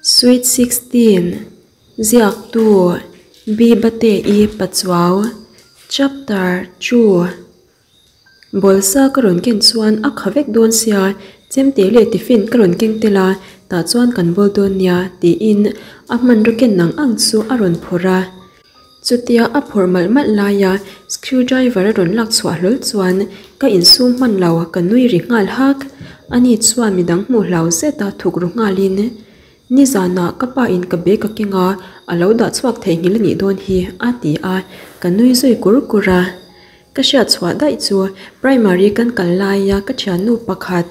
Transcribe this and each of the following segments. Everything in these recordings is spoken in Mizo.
Sweet 16 Ziaktu Bibate-i Pachuau Chapter 2 Bawlsa ka rawn ken chuan a kha vek dawn sia, chemte leh tiffin ka rawn keng tel a, tah chuan kan bawl dawn nia tiin a hmanraw ken nang ang chu a rawn phawrh a. Chutia a phawrh malh malh laia screw driver a rawn lak chhuah hlawl chuan ka insum hman lo ka nui ri nghal hak. Ani chuan midang hmuh hlau zeta thuk ru nghalin, Nizanah ka pa in ka bag a keng a, a lo dah chhuak theihnghilh a nih dawn hi a ti a, ka nui zui kur kur a. Ka hriat chhuah daih chu primary kan kal laia ka thiannu pakhat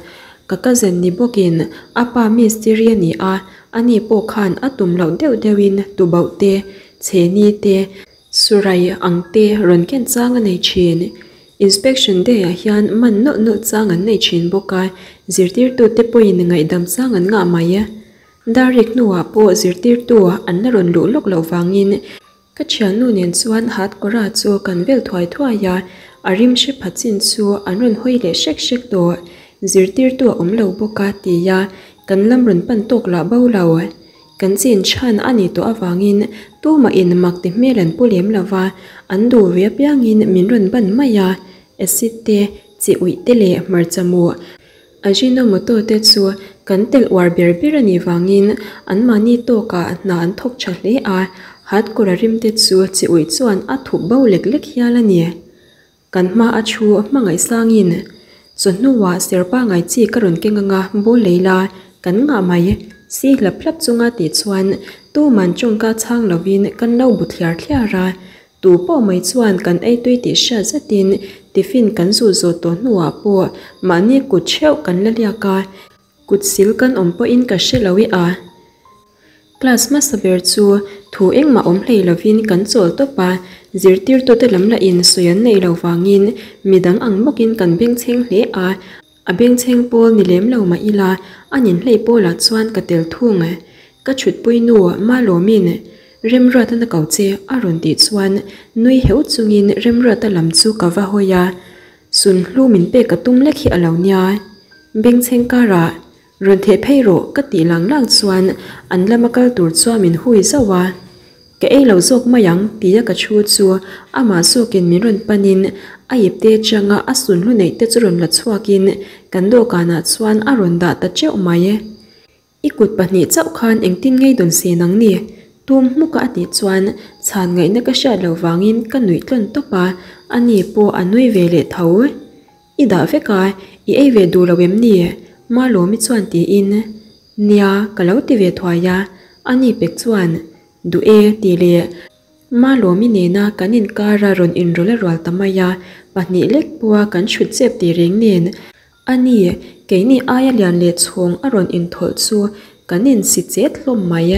ka cousin ni bawkin a pa mistiri a ni a, ani pawh khan a tum loh deuh deuhin tubauh te, chheni te, surai ang te rawn ken chang a nei thin. Inspection day ah hian man nawlh nawlh chang an nei thin bawk a, zirtirtute pawhin ngaihdam chang an ngah mai. Darrik hnuah pawh zirtirtu an la rawn luh lawk loh vangin Ka thiannu nen chuan hat kawra chu kan vel thuai thuai a, a rim hre pha chin chu an rawn hawi leh hrek hrek tawh. Zirtirtu a awm lo bawk a ti a, kan lam rawn pan tawk lah bo lo. Kan chin chhan a nih tawh avangin tumah in mak ti hmel an pu lem lo va, an duh ve apiangin min rawn ban mai a, acid te, chi uih te leh hmarcha mu Ajinomoto te chu kan telh uar ber ber a nih vangin anmahni tawkah hna an thawk tha hle a, hatkawra rim te chu chi uih chuan a thup bo lek lek hial a ni. Kan hma a thu hmangaih sangin chawhnuah serpa ngai chi ka rawn keng anga ball lei la kan ngah mai si hlap hlap chunga tih chuan tuman tawngka chhang lovin kan lo bu thliar thliar a, Tu pawh mai chuan kan ei tui tih hriat zetin tiffin kan zut zawh tawh hnuah pawh mahni kut theuh kan la liak a, kut sil kan awm pawhin ka hre lo i a. Class hmasa ber chu thu engmah awm hlei lovin kan chawl tawp a, zirtirtute lam lahin sawi an neih lo vangin midang ang bawkin kan bengchheng hle a, A bengchheng pawl ni lem lo mah ila a ninhlei pawlah chuan ka tel thung. Ka chhutpui nu Malawmin Remruata na ko che a rawn tih chuan nui heuh chungin Remruata lam chu ka va hawi a, Sunhlu min pek ka tum lek hi a lo nia. Bengchheng karah rawn theh phei rawh ka tih lang lang chuan an lama kal tur chuan min hui zauh a. Ka ei lo zawk mai ang tia ka thu chu amah zawkin min rawn panin a ipte atanga a sunhlu neih te chu rawn la chhuakin kan dawhkanah chuan a rawn dah ta teuh mai. I kut pahnih chauh khan engtin ngei dawn se nang ni? Tum hmuka a tih chuan chhan ngaihna ka hriat loh vangin ka nuih tlawn tawp a, ani pawh a nui ve leh tho. I dah vek a, i ei ve duh lo em ni? Malawmi chuan tiin, Nia, ka lo ti ve thuai a, ani pek chuan, Duh e, tih leh Malawmi nena kan inkara rawn inrawlh a rual ta mai a, pahnih lek pawha kan chhut chep tih reng nen, ani, keini aia lian leh chhawng a rawn inthawlh chu kan insi chet hlawm mai.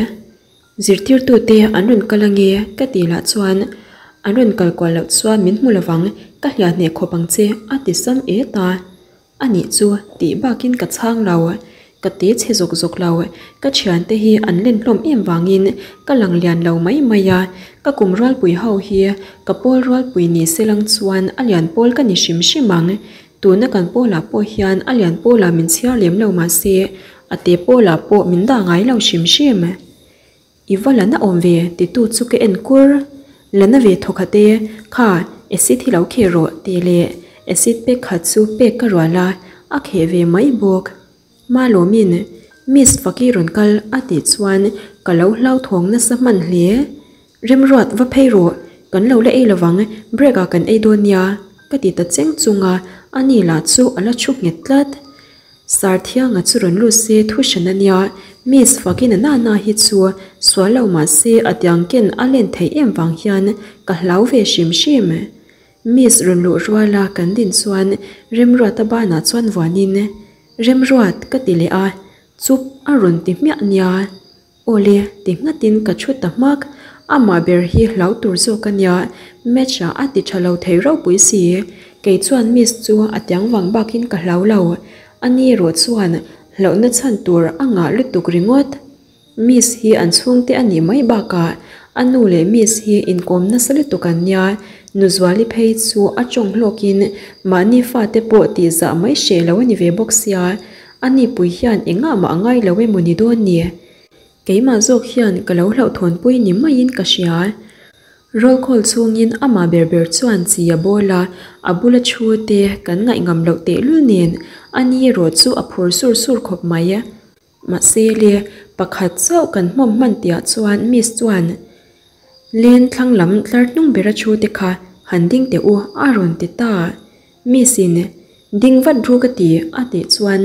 Zirtirtute an rawn kal ange ka tih lah chuan an rawn kal kual loh chuan min hmu lovang, ka hliah hneh khawp ang che a ti sam et a. A nih chu tih bakin ka chhang lo, ka te chhe zawk zawk lo, ka thiante hi an len hlawm em vangin ka lang lian lo mai mai a, ka kum rualpui ho hi ka pawl rualpui ni se lang chuan a lian pawl ka ni hrim hrim ang, tuna kan pawlah pawh hian a lian pawlah min chhiar lem lo mahse a te pawlah pawh min dah ngai lo hrim hrim. I va la na awm ve titu chu ka en kur. La na ve thawk khat e, kha acid hi lo kheh rawh tih leh acid pek khat chu pek ka rual a, a kheh ve mai bawk. Malawmin Miss Faki rawn kal a tih chuan ka lo hlauthawng nasa hman hle. Remruat va phei rawh, kan lo la ei lovang, break ah kan ei dawn nia ka ti ta cheng chung a, ani lah chu a la thu nghet tlat. Sarthianga chu rawn lut se thu hran a nia, Miss fakin a nana hi chu sual lo mah se a tiang ken a len theih em vang hian ka hlau ve hrim hrim. Miss rawn luh ruala kan din chuan Remruata banah chuan vuanin, Remruat ka ti leh a, chup a rawn ti hmiah nia. Awle, ti nghatin ka thu ta hmak. Amah ber hi hlau tur zawk a nia, match ah a ti tha lo thei ropui si. Kei chuan miss chu a tiang vang bakin ka hlau lo. Ani erawh chuan hlauhna chhan tur a ngah lutuk ringawt. Miss hi an chhungte a nih mai bakah a nu leh miss hi inkawm nasa lutuk an nia, Nuzuali phei chu a tawng hlawkin mahni fate pawh tihzah mai hreh lo a ni ve bawk sia. A nipui hian engah mah a ngai lo emaw ni dawn ni? Keimah zawk hian ka lo hlauhthawnpui ni maiin ka hria. Roll call chhungin amah ber ber chuan chi a bawl a, a bula thu te kan ngaihngam loh tehlul nen a ni erawh chu a phur sur sur khawp mai. Mahse le, pakhat chauh kan hmawm hman tihah chuan Miss chuan Len thlang lam tlar hnung bera thu te kha han ding teh u a rawn ti ta. Miss in ding vat ru ka ti a tih chuan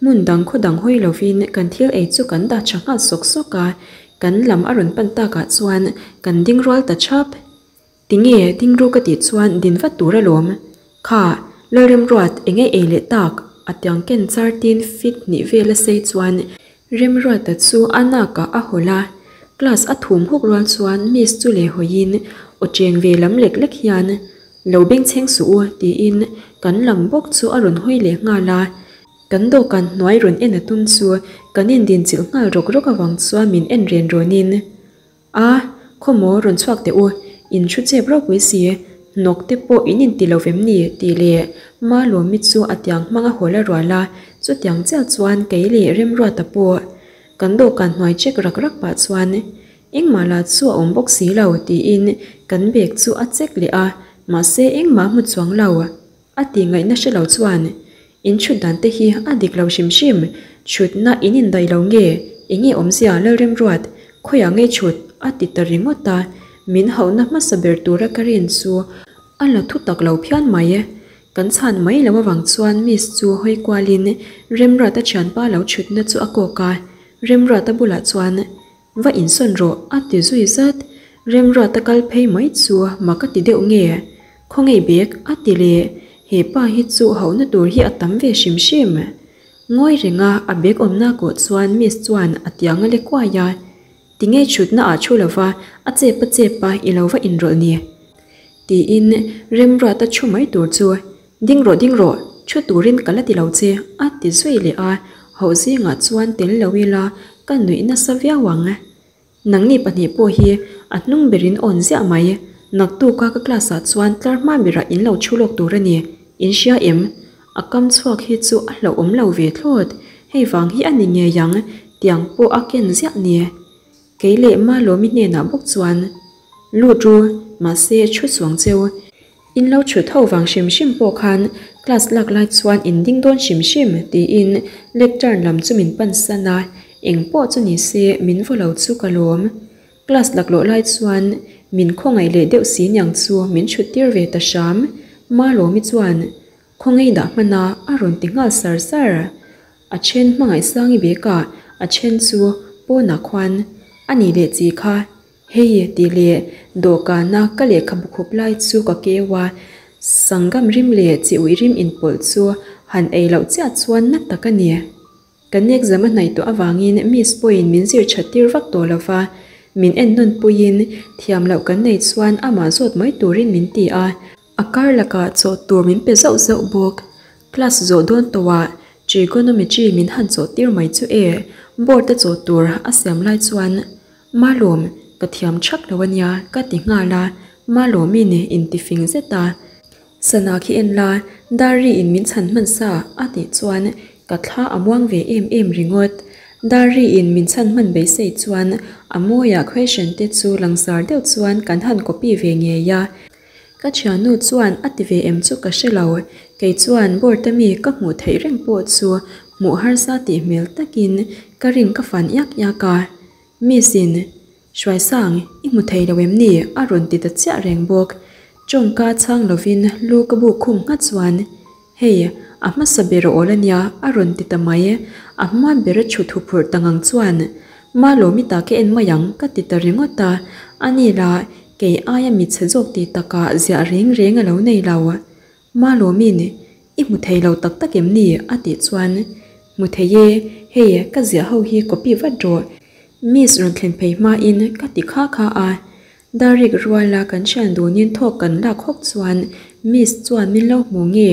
hmun dang khaw dang hawi lovin kan thil ei chu kan dah tha nghal sawk sawk a, kan lam a rawn pan takah chuan kan ding rual ta thap. Tinge ding ru ka tih chuan din vat tur alawm. Kha, Lalremruat eng ei ei leh tak a tiang ken char tin fit hnih vel a sei chuan Remruata chu a nakah a hawlh a, class a thum huk rual chuan miss chu leh hawiin aw cheng ve lam lek lek hian Lo bengchheng suh u tiin kan lam bawk chu a rawn hawi leh nghal a. Kan dawhkan hnuai rawn en a tum chu kan indinchilh nghal rawk rawk avang chuan min en ren rawnin A, khawmaw rawn chhuak teh u, in thu chep ropui si, hnawk te pawh in inti lo vem ni? tih leh Malawmi chu a tiang hmang a hawl a rual a, chutiang chiah chuan kei leh Remruata pawh kan dawhkan hnuai check rak rak pah chuan engmah lah chu a awm bawk si lo tiin kan bag chu a check leh a, mahse engmah a hmu chuang lo. A tih ngaihna hre lo chuan In chhut dan te hi a dik lo hrim hrim, chhutna in indaih lo nge, enge awmzia Lalremruat, khawiah nge chhut? a ti ta ringawt a, min hauhna hmasa ber tura ka rin chu a la thu tak lo phian mai. Kan chhan mai lo avang chuan Miss chu hawi kualin Remruata thianpa lo chhutna chu a kawk a, Remruata bulah chuan Va insawn rawh a ti zui zat. Remruata kal phei mai chu mak a ti deuh nge? Khawngaih bek a ti leh. He pa hi chu hauhna tur hi a tam ve hrim hrim. Ngawi renga a bag awmna kawh chuan Miss chuan a tiang a le kuai a. Tinge chhutna ah thu lova a chep a chep a i lo va inrawlh ni? Tiin Remruata thu mai tur chu Ding rawh ding rawh, thu turin ka la ti lo che a ti zui leh a, hauh zingah chuan tel lo ila ka nuih nasa viau ang. Nangni pahnih pawh hi a hnung berin awn ziah mai, naktuka ka class ah chuan tlar hma berah in lo thu lawk tur a ni, in hria em? A kam chhuak hi chu a hlauhawm lo ve thlawt, hei vang hi a ni ngei ang tiang pawh a ken ziah ni. Kei leh Malawmi hnenah bawk chuan, Lut ru, mahse thu chuang cheu. In lo chhut ho vang hrim hrim pawh khan class lak lai chuan in ding dawn hrim hrim tiin lectern lam chu min pan san a, eng pawh chu ni se min vaw lo chu ka lawm. Class laklawh lai chuan min khawngaih leh deuh si niang chu min chhut tir ve ta hram. Malawmi chuan khawngaih dah hman a a rawn ti nghal sar sar. A then hmangaihsangi bekah a then chu pawnah khuan a nih leh chi kha Hei tih leh dawhkana ka lehkhabu khup lai chu ka keu a, Sangam rim leh chi uih rim inpawlh chu han ei loh chiah chuan na tak a ni. Kan exam a hnaih tawh avangin Miss pawhin min zir that tir vak tawh lo va, min en nawn puiin thiam loh kan nei chuan amah zawt mai turin min ti a. A kar lakah chawh tur min pe zauh zauh bawk. Class zawh dawn tawhah trigonometry min han chawh tir mai chu e, board a chawh tur a siam lai chuan Malawm, ka thiam thak lo a nia ka ti nghal a, Malawmin inti fing zet a, Sana khi en la, Dari in min chhan hman sa a tih chuan ka thla a muang ve em em ringawt. Dari in min chhan hman beisei chuan a mawiah question te chu langsar deuh chuan kan han copy ve ngei a. Ka thiannu chuan a ti ve em chu ka hre lo, kei chuan board a mi ka hmuh theih reng pawh chu hmuh harsa tih hmel takin ka rin ka fan iak iak a. Miss in, Hruaisang, i hmu thei lo em ni? a rawn ti ta chiah reng bawk. Tawngka chhang lovin lu ka buk khum nghat chuan, Hei, a hmasa ber a awl a nia, a rawn ti ta mai. A hma ber a thu thuphurh ta ngang chuan, Ma lawmi ta ka en mai ang, ka ti ta ringawt a. A ni la, kei aia mi chhe zawk ti takah ziah reng reng a lo nei lo. Ma lawmin, I hmu thei lo tak tak em ni? a tih chuan, Hmu thei e, hei ka ziah ho hi copy vat rawh. Miss rawn thlen phei hmain ka ti kha kha a. Darik ruala kan thian dunin thawk kan lak hawk chuan Miss chuan min lo hmu nge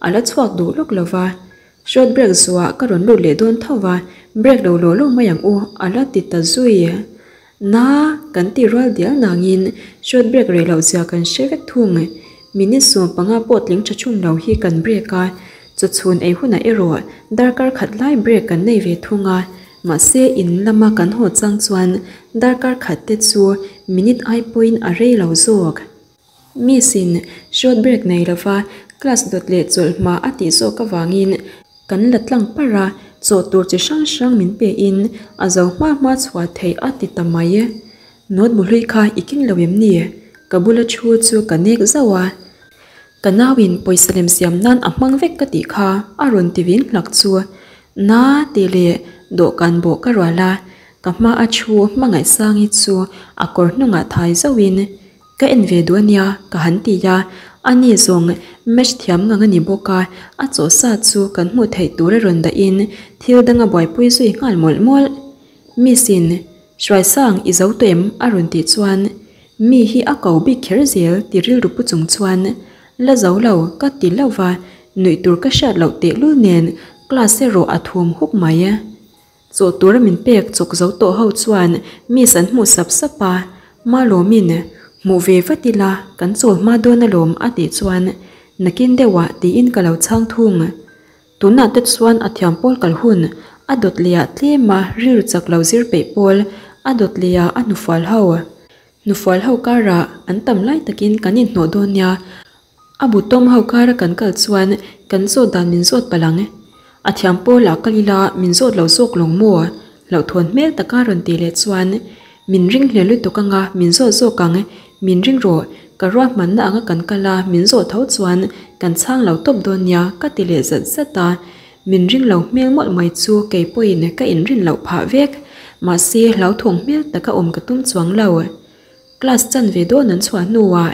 a la chhuak duh lawk lo va. Short break zuah ka rawn lut leh dawn tho va, break lo law law mai ang u a la ti ta zui. Na kan ti rual dial nangin short break rei loh zia kan hre vek thung. Minute 15 pawh tling tha thung lo hi kan break a, chawchhun ei hunah erawh darkar khat lai break kan nei ve thung a. Mahse in lama kan haw chang chuan darkar khat te chu minute ai pawhin a rei lo zawk. Miss in short break nei lova class dawt leh chawlh hma a tih zawk avangin kan la tlang parh a, chaw tur chi hrang hrang min pe in a zo hma hma chhuah theih a ti ta mai. Note bu hlui kha i keng lo em ni? Ka bula thu chu ka nek zauh a. Ka nauin pawisa lem siam nan a hmang vek ka tih kha a rawn ti vin hlak chu. Na tih leh dawhkan bawh ka rual a, ka hma a thu Hmangaihsangi chu a kawr hnungah thai zauhin ka en ve duh ania ka han ti a, ani zawng match thiam ngang a ni bawk a, a chawhsa chu kan hmuh theih tur a rawn dahin thil dang a buaipui zui nghal mawlh mawlh. Miss in Hruaisang i zo tawh em? a rawn tih chuan Mi hi a ko bik kher zel ti rilru pu chung chuan la zo lo ka ti lo va, nuih tur ka hriat loh tehlul nen class erawh a thum huk mai. Chaw tura min pek chawk zo tawh ho chuan miss an hmuh sap sap a, Malawmin hmuh ve vat ila kan chawl hma dawn alawm a tih chuan nakin deuhah tiin ka lo chhang thung. Tunah te chuan a thiam pawl kal hun a dawt leh ah tlem a rilru chak lo zir peih pawl a dawt leh ah a hnufual ho. Hnufual ho karah an tam lai takin kan inhnawh dawn nia. A bu tawm ho kara kan kal chuan kan zawt dan min zawt palh ang. A thiam pawl ah kal ila min zawt lo zawk lawng maw? Hlauhthawn hmel taka rawn tih leh chuan min ring hle lutuk anga min zawt zawk ang, min ring rawh, ka ruahmanna anga kan kal a min zawh tho chuan kan chhang lo tawp dawn nia ka ti leh zat zat a, min ring lo hmel mawlh mai chu kei pawhin ka inrin loh phah vek, mahse hlauthawng hmel taka awm ka tum chuang lo. Class chanve dawn an chhuah hnuah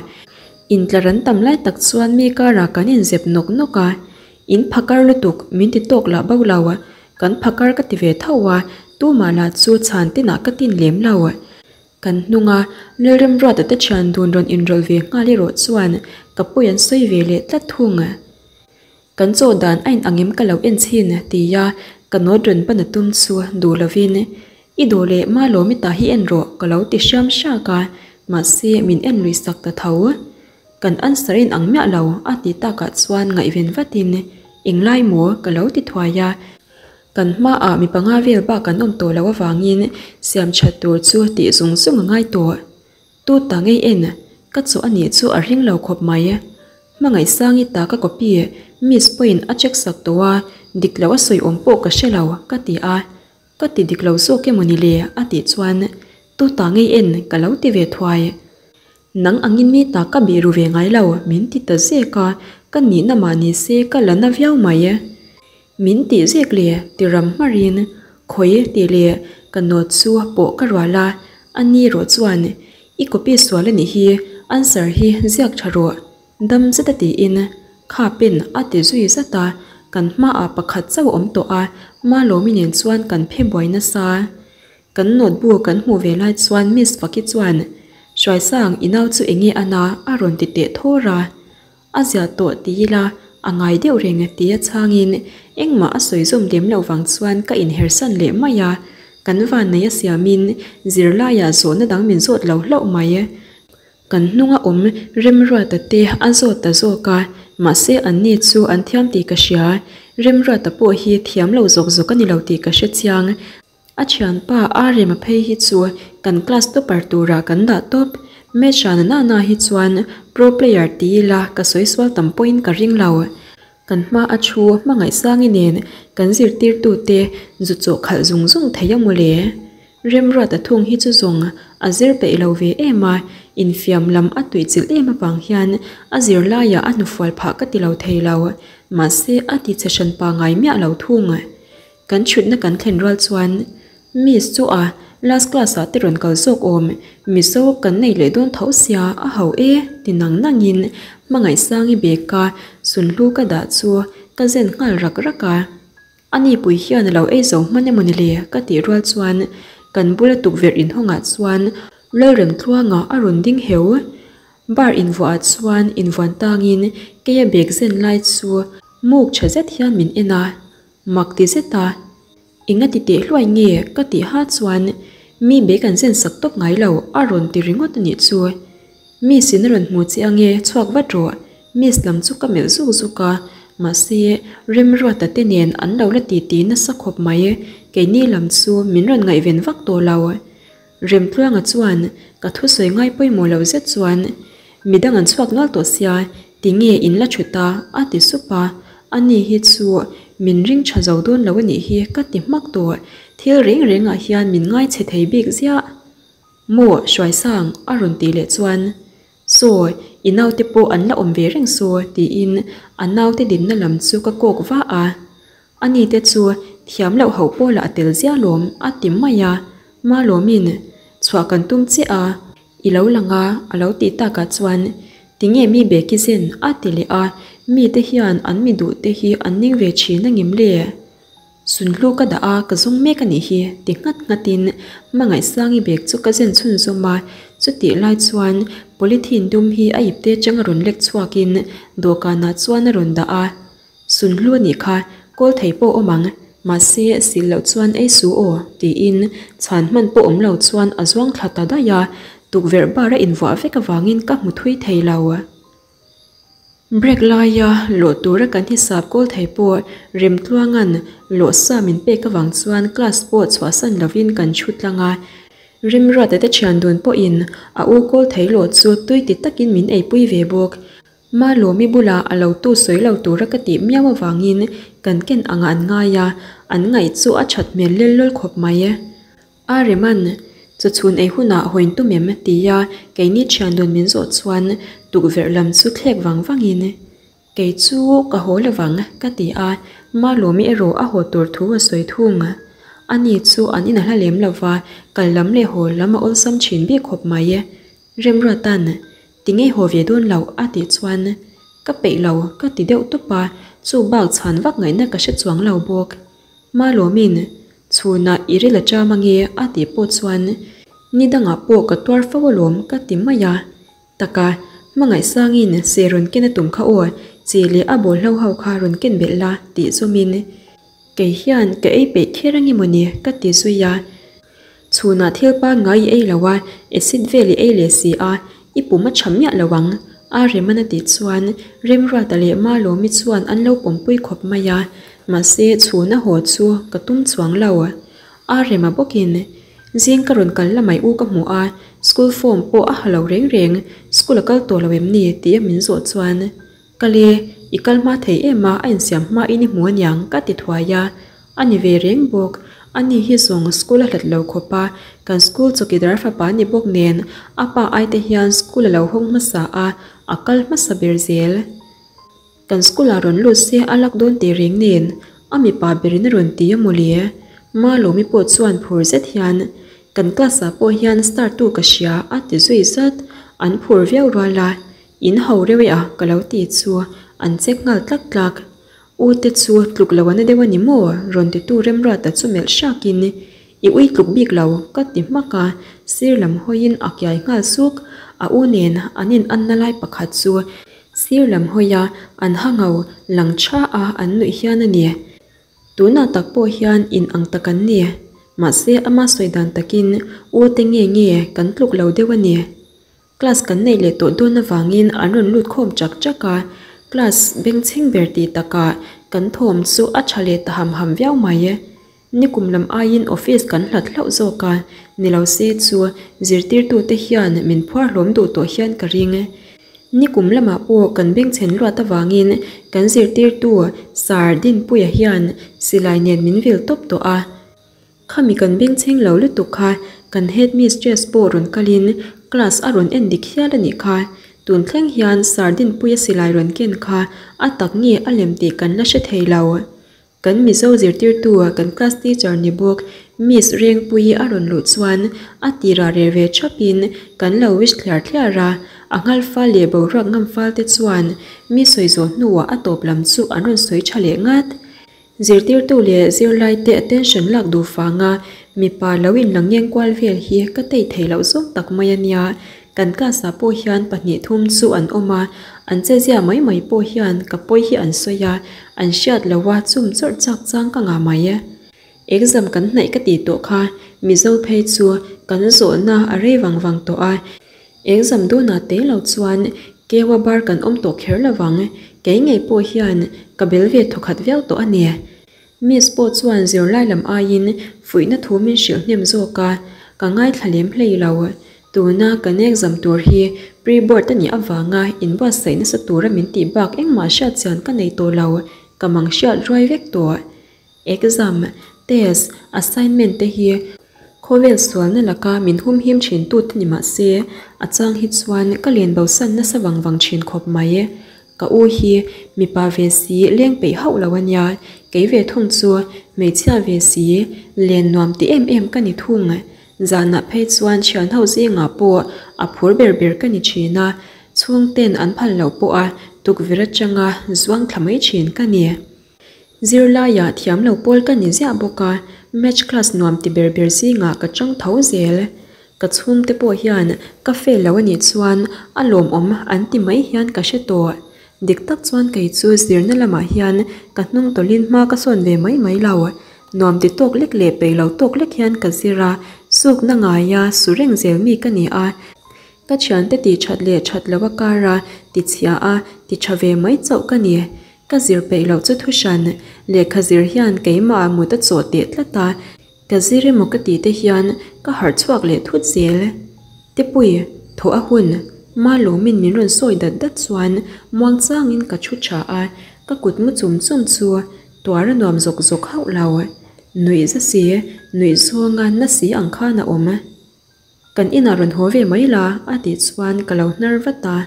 intlar an tam lai tak chuan mi karah kan inzep nawk nawk a, in phakar lutuk min ti tawk lah bo lo, kan phakar ka ti ve tho a, tumah lah chu chhan tinah ka tin lem lo. Kan hnunga Lalremruata te thian dun rawn inrawlh ve nghal erawh chuan ka pawi an sawi ve leh tlat thung. Kan chaw dan a in angem ka lo en chhin tia ka note rawn pan a tum chu duh lovin i duh leh ma lawm i ta hi en rawh ka lo ti hriam hrak a, mahse min en lui sak ta tho. Kan answer in ang miah lo a ti takah chuan ngaihven vatin englai maw ka lo ti thuai a, kan hmaah mi panga vel bak an awm tawh loh avangin siam that tur chu tih zung zung a ngai tawh. Tu ta ngei en, ka chaw a nih chu a ring lo khawp mai. Hmangaihsangi ta ka copy miss pawhin a check sak tawh a, dik lo a sawi awm pawh ka hre lo, ka ti a. Ka ti dik lo zawk emaw ni le? a tih chuan Tu ta ngei en, ka lo ti ve thuai. Nang angin mi ta ka bih ru ve ngai lo, min ti ta zek a, ka nihna mah ni se ka la na viau mai. Min tih zek le ti ram hmarin khawi tih leh ka note chu pawh ka rual a, a ni rawh chuan i copy sual a nih hi answer hi ziak tha rawh dam zet a tiin kha pen a ti zui zat a, kan hmaah pakhat chauh a awm tawh a, Malawmi nen chuan kan phe buai nasa. Kan note bu kan hmuh ve lai chuan Miss Faki chuan Hruaisang i nau chu enge a na a rawn ti teh thawr a. A ziah tawh ti ila a ngai deuh reng tia chhangin engmah a sawi zawm lem loh vang chuan ka inhersan leh mai a, kan vannei a siamin zirlaiah zawhna dang min zawt lo hlauh mai. Kan hnunga awm Remruata te a zawt ta zawk a, mahse anni chu an thiam tih ka hria, Remruata pawh hi thiam lo zawk zawk a ni lo tih ka hre chiang. A thianpa Arema phei hi chu kan class topper turah kan dah tawp. Match a na na hi chuan pro player ti ila ka sawi sual tam pawhin ka ring lo. Kan hma a thu Hmangaihsangi nen kan zirtirtute zu chaw khalh zung zung thei a mawle. Remruata thung hi chu zawng a zir peih lo ve em a, infiam lam a tuihchilh em avang hian a zirlaiah a hnufual phah ka ti lo thei lo. Mahse a ti che hranpa ngai miah lo thung. Kan chhutna kan thlen rual chuan Miss chu a last class ah te rawn kal zawk awm, Mizo kan nei leh dawn tho sia a ho e ti nang nang in Hmangaihsangi bag ka sunhlu ka dah chu ka zen nghal rak rak a. A nipui hian a lo ei zo hman emaw ni le ka tih rual chuan kan bula tukverh inhawngah chuan Lalremtluanga a rawn ding heu. Bar invuah ah chuan invuan tangin keia bag zen lai chu muk tha zet hian min en a. Mak ti zet a, Enga ti teh hluai nge ka tih ha chuan mi bag an zen sak tawp ngai lo a rawn ti ringawt a nih chu. Miss in a rawn hmu che ange chhuak vat rawh Miss lam chu ka melh zuk zuk a, mahse Remruata te nen an lo la ti ti nasa khawp mai. keini lam chu min rawn ngaihven vak tawh lo. Remtluanga chuan ka thusawi ngai pawimawh lo zet chuan, Midang an chhuak nual tawh sia, tinge in la thut a? a ti sup a, ani hi chu min ring tha zo dawn lo a nih hi ka ti hmak tawh, thil reng rengah hian min ngai chhe thei bik ziah. Maw Hruaisang a rawn tih leh chuan, Saw, i naute pawh an la awm ve reng saw tiin a naute dinna lam chu ka kawk va a. Ani te chu thiam loh hauh pawlah a tel zia lawm a ti mai a, Malawmin chhuah kan tum chiah a, i lo lang a a lo tih takah chuan tinge mi beki zen a ti leh a, mite hian an mi duh te hi an ning ve thin a ngem le? Sunhlu ka dah a, ka zawng mek a nih hi, ti nghat nghatin Hmangaihsangi bag chu ka zen chhunzawm a, chutih lai chuan polythene dum hi a ipte atanga rawn lek chhuakin dawhkanah chuan a rawn dah a, Sunhlu a nih kha, kawl thei pawh awm ang, mahse sil loh chuan ei su aw, tiin chhan hman pawh awm lo chuan a zuang thla ta daih a, tukverh bar a invuah vek avangin ka hmu thui thei lo. Break laia lawh tura kan hisap kawl thei pawh Remtluanga'n lawh sa min pek avang chuan class pawh chhuahsan lovin kan thu tlang a. Remruata te thian dun pawhin a u kawl thei lawh chu tui ti takin min eipui ve bawk. Malawmi bulah a lo tu sawi lo tura ka tih miau avangin kan ken angah an ngai a, an ngaih chu a that hmel lel lawl khawp mai. A Reman, Chaw chhun ei hunah hawiin tum em? tia keini thian dun min zawh chuan tukverh lam chu thlek vang vangin, Kei chu ka haw lovang, ka ti a, Malawmi erawh a haw tur thu a sawi thung. Ani chu an in a hla lem lova, kal lam leh haw lam a awlsam thin bik khawp mai. Remruatan, Tinge haw ve dawn loh? a tih chuan, Ka peih lo, ka ti deuh tawp a, chu bak chhan vak ngaihna ka hre chuang lo bawk. Malawmin, Chhunah i ril a ṭam ange a tih pawh chuan ni dangah pawh ka tuar fo alawm ka ti mai a. Taka, hmangaihsangin se rawn ken a tum kha aw, chi leh a bawlhlo ho kha rawn ken belh la tih zawmin kei hian ka ei peih kher ange mawni ka ti zui a. Chhunah thil pangngai i ei lo a, acid vel i ei leh si a, i pum a tha miah lo ang, a Reman a tih chuan Remruata leh Malawmi chuan an lo pawmpui khawp mai a, mahse chhuna haw chu ka tum chuang lo. A Rema bawkin, Zing ka rawn kal la mai u ka hmu a, school form pawh a ha lo reng reng, school a kal tawh lo em ni? tia min zawh chuan, Kal e, i kal hma thei em a, a insiam hma in i hmu aniang ka ti thuai a, A ni ve reng bawk. Ani hi zawng school a hlat lo khawp a, kan school chawkidar fapa ni bawk nen a pa ai te hian school a lo hawng hmasa a, a kal hmasa ber zel. Kan school ah rawn lut se a lak dawn teh reng nen a mipa berin a rawn ti a mawle. Malawmi pawh chuan phur zet hian kan class ah pawh hian star tu ka hria a ti zui zat, an phur viau rual a, in ho reuh e a ka lo ti chu an check nghal tlak tlak. U te chu tluk lo ana deuh a ni maw? Rawn titu Remruata chu melh hrakin, I ui tluk bik lo, ka ti hmak a, sir lam hawiin a kiai nghal suk. A u nen an in anna lai pakhat chu sir lam hawia an ha ngau lang tha a an nuih hian a ni. Tunah tak pawh hian in ang tak an ni. Mahse ama sawi dan takin u te nge nge kan tluk lo deuh a ni. Class kan neih leh tawh dawn avangin an rawn lut khawm chak chak a, class bengchheng ber tih takah kan thawm chu a tha leh ta ham ham viau mai. Nikum lam aiin office kan hlat hlauh zawk a, ni lo se chu zirtirtute hian min phuar hlawm duh tawh hian ka ring. Nikum lamah pawh kan bengchhen luat avangin kan zirtirtu Sir Dinpuia hian silai nen min vil tawp tawh a. Khami kan bengchheng lo lutuk kha kan head mistress pawh rawn kalin class a rawn en dik hial a nih kha. Tun thleng hian sardine puia silai rawn ken kha a tak nge a lem tih kan la hre thei lo. Kan Mizo zirtirtu kan class teacher ni bawk Miss Rengpuii a rawn luh chuan a tirah reh ve thapin kan lo wish thliar thliar a, a nghal fal leh boruak ngam fal te chuan mi sawi zawh hnuah a tawp lam chu an rawn sawi tha leh ngat. Zirtirtu leh zirlaite attention lak duh vanga mipa lo inlang ngeng kual vel hi ka tei thei loh zawk tak mai a nia. Kan class ah pawh hian pahnih thum chu an awm a, an che zia mai mai pawh hian ka pawi hi an sawi a, an hriat lo a chum chawrh chak chang ka ngah mai. Exam kan hnaih ka tih tawh kha Mizo phei chu kan zawhna a rei vang vang tawh a, Exam dunah te lo chuan Kewa bar kan awm tawh kher lovang, kei ngei pawh hian ka bel ve thawkhat viau tawh a ni. Miss pawh chuan zirlai lam aiin fuihna thu min hrilh hnem zawk a, ka ngaithla lem hlei lo. Tuna kan exam tur hi pre-board a nih avanga inbuatsaih nasa tura min tih bak engmah hriat chian ka nei tawh lo, ka mang hriat ruai vek tawh. Exam, test, assignment te hi khawvel sualna laka min humhim thin tute ni mah se, a chang hi chuan ka len bosan nasa vang vang thin khawp mai. Ka u hi mipa ve si leng peih hauh lo a nia, kei ve thung chu hmeichhia ve si len nuam ti em em ka ni thung. Zanah phei chuan thian ho zingah pawh a phur ber ber ka ni thin a, chhungten an phal loh pawha tukverh atanga zuang thla mai thin ka ni. Zirlaiah thiam lo pawl ka ni ziah bawk a, Maths class nuam ti ber ber zingah ka chang tho zel. Ka chhungte pawh hian ka fail lo a nih chuan a lawmawm an ti mai hian ka hre tawh. Dik tak chuan kei chu zirna lamah hian ka hnung tawlhin hma ka sawn ve mai mai lo. Nuam ti tawk lek leh peih lo tawk lek hian ka zir a, sukna ngaia su reng zel mi ka ni a. Ka thiante tih that leh that lo a kar a, ti chhia a, ti tha ve mai chauh ka ni. Ka zir peih loh chu thuhran, lehkha zir hian keimah mut a chawh teh tlat a, ka zir emaw ka tih te hian ka harh chhuak leh thut zel. Tepui, thaw a hun, Malawmin min rawn sawi dat dat chuan muang changin ka thu tha a, ka kut mu chum chum chu tuar a nuam zawk zawk hauh lo. Nuih za si, nuih zawnga na si ang khan a awm. Kan inah rawn haw ve mai la a tih chuan ka lo hnar vat a.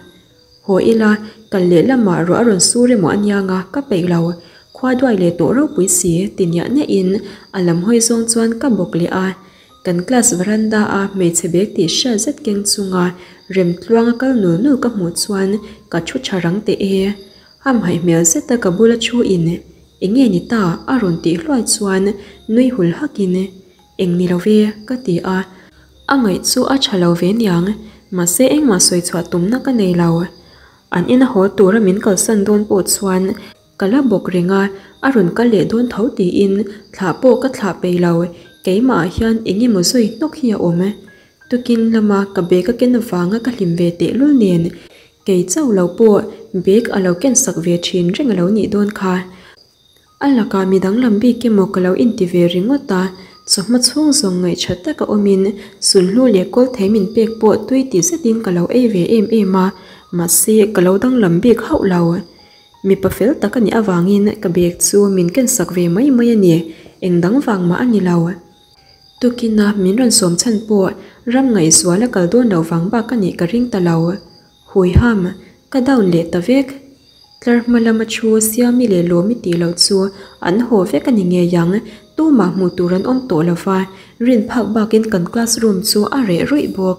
Haw ila, kal leh lamah ruah a rawn sur emaw a niang a, ka peih lo. Khua duai leh tawh ropui si ti niah niahin a lam hawi zawng chuan ka bawk leh a. Kan class veranda a hmeichhe bag tih hriat zet keng chunga Remtluanga kal nul nul ka hmuh chuan ka thu tha rang teh e. Hamhaih hmel zeta ka bula thu in eng nge ni ta a rawn tih hluai chuan nui hul hakin Eng ni lo ve, ka ti a. A ngaih chu a tha lo ve niang, mahse engmah sawi chhuah tumna ka nei lo. An ina haw tura min kalsan dawn pawh chuan ka la bawk reng a, a rawn kal leh dawn tho tiin thlah pawh ka thlah peih lo, keimahah hian eng emaw zui hnawk hi a awm. Tukin lama ka bag a ken avanga ka hlim ve tehlul nen, kei chauh lo pawh bag a lo ken sak ve thin reng a lo nih dawn kha. A lakah mi danglam bik emaw ka lo inti ve ringawt a, chawhma chhung zawng ngaihṭha taka awmin sulhnu leh kawlthei min pek pawh tui ti zetin ka lo ei ve em em a, mahse ka lo danglam bik hauh lo. Mipa fel tak a nih avangin ka bag chu min kensak ve mai mai a ni, eng dang vang mah a ni lo. Tukina min rawn sawm chhan pawh ram ngaihzual a kal dawn loh vang bak a nih ka ring ta lo. Huiham, ka down leh ta vek. Tlar hma lama thu Siami leh Lawmi tih loh chu an haw vek a ni ngei ang, tumah hmuh tur an awm tawh lo va, rin phak bakin kan classroom chu a reh ruih bawk.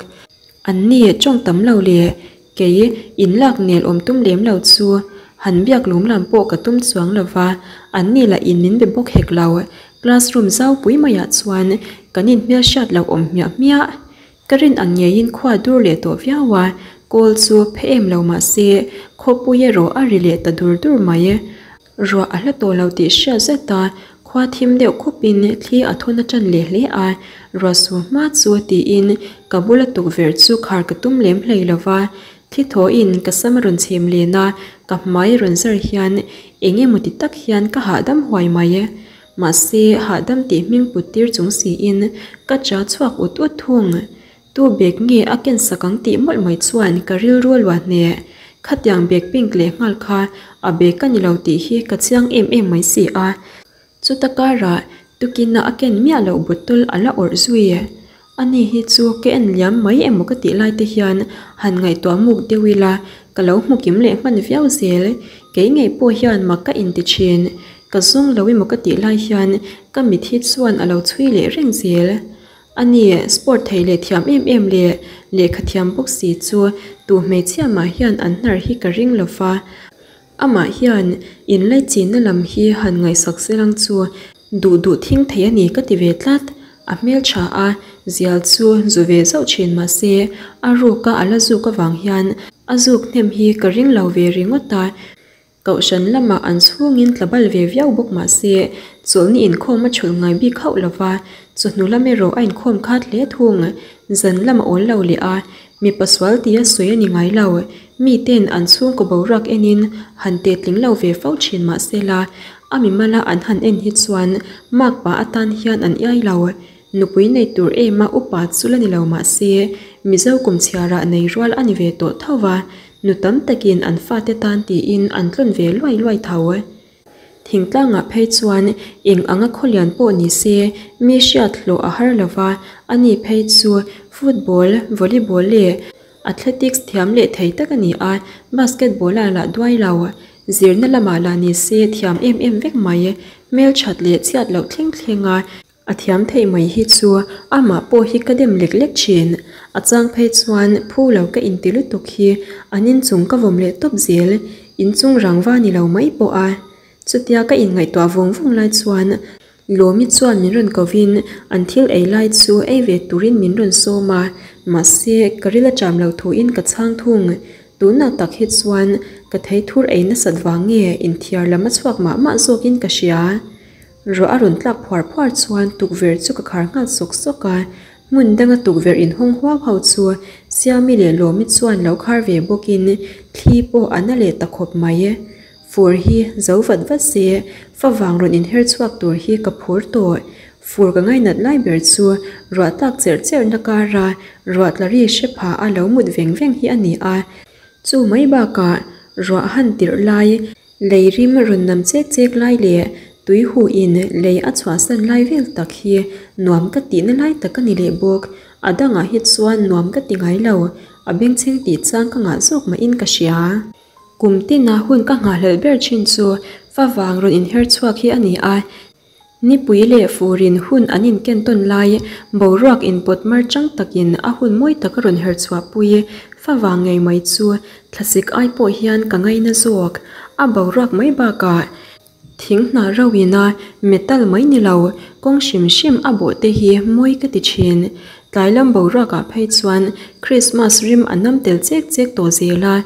An ni tawng tam lo leh kei inlak nel awm tum lem lo chu han biak lum lam pawh ka tum chuang lo va, an ni lah in min be bawk hek lo. Classroom zau pui maiah chuan kan inhmelhriat loh awm hmiah hmiah. Ka rin ang ngeiin khua dur leh tawh viau a, kawl chu phe em lo mah se, khawpui erawh a ri leh ta dur dur mai. Ruah a hla tawh lo tih hriat zet a, khua thim deuh khupin thli a thawn a ṭan leh hle a, ruah su hma chu tiin ka bula tukverh chu khar ka tum lem hlei lo va, thli thawhin ka sam a rawn chhem len a, ka hmai rawn zar hian eng emaw ti tak hian ka hahdam huai mai. Mahse, hahdam tih hming put tir chung siin ka cha chhuak ut ut thung. Tu bag nge a ken sak ang tih mawlh mai chuan ka rilru a luah hneh. Khatiang bag pink leh nghal kha a bag a ni lo tih hi ka chiang em em mai si a. Chuta karah tukina a ken miah loh bottle a la awrh zui. Ani hi chu ka en liam mai emaw ka tih lai te hian han ngaihtuah muk deuh ila, ka lo hmu kim leh hman viau zel. Kei ngei pawh hian mak ka inti thin. Ka zawng lo emaw ka tih lai hian ka mit hi chuan a lo chhui leh reng zel. Ani sport thei leh thiam em em leh lehkha thiam bawk si chu tu hmeichhia mah hian an hnar hi ka ring lo va. Amah hian inlaichinna lam hi han ngaihsak selang chu duh duh thing thei a ni ka ti ve tlat. A hmeltha a, zial chu zu ve zauh thin mah se a ruka a la zuk avang hian a zuk hnem hi ka ring lo ve ringawt a. Kohhran lamah an chhungin tla bal ve viau bawk mah se chawlhni inkhawm a chhulh ngai bik hauh lo va, chawhnu lam erawh a inkhawm khat hle thung. Zan lam a awl lo leh a. Mipa sual tia sawi a ni ngai lo. Miten an chhungkaw boruak enin han tetling lo ve fo thin mah sela, a mimala an han en hi chuan makpa atan hian an iai lo. Nupui nei tur ema upa chu la ni lo mah se, Mizo kum chhiarah nei rual a ni ve tawh tho va, nu tam takin an fate tan tiin an tlawn ve luai luai tho. Thingtlangah phei chuan eng anga khawlian pawh ni se mi hriat hlawh a har lo va, ani phei chu football, volleyball leh athletics thiam leh thei tak a ni a, basketball ah lah duai lo. Zirna lamah lah ni se thiam em em vek mai, hmelthat leh chhiat loh thleng thleng a A thiam theih mai hi chu amah pawh hi ka dem lek lek thin. A chang phei chuan phu lo ka inti lutuk hi an inchung ka vawm leh tawp zel, inchung rangva ni lo mai pawh a. Chutia ka inngaihtuah vawng vawng lai chuan Lawmi chuan min rawn kovin an thil ei lai chu ei ve turin min rawn sawm a, mahse ka ril a ṭam lo thuin ka chhang thung. Tunah tak hi chuan ka theithur ei nasat vang nge inthiar lam a chhuak mah mah zawkin ka hria. Ruah a rawn tlak phuar phuar chuan tukverh chu ka khar nghal sawk sawk a, hmun danga tukverh inhawng huau ho chu Siami leh Lawmi chuan lo khar ve bawkin thli pawh a na leh ta khawp mai. Fur hi zo vat vat se, favang rawn inher chhuak tur hi ka phur tawh. Fur ka ngainat lai ber chu ruah tlak cherh cherhna kara ruah tla ri hre pha a lo mut veng veng hi a ni a, chu mai bakah ruah han tirh lai Lei rim rawn nam chek chek lai leh tui huh in lei a chhuahsan lai vel tak hi nuam ka tihna lai tak a ni leh bawk. A dangah hi chuan nuam ka ti ngai lo, a bengchheng tih chang ka ngah zawk mahin ka hria. Kum tina hun ka nghahhlelh ber thin chu favang rawn inher chhuak hi a ni a. Nipui leh furin hun an inken tawn lai, boruak inpawt mar chang takin a hun mawi tak a rawn her chhuahpui favang ngei mai chu thlasik ai pawh hian ka ngaina zawk. A boruak mai bakah thing hnah rauhin a metal mai ni lo, kawng hrim hrim a bawh te hi mawi ka ti thin. Tlai lam boruakah phei chuan Krismas rim a nam tel chek chek tawh zel a,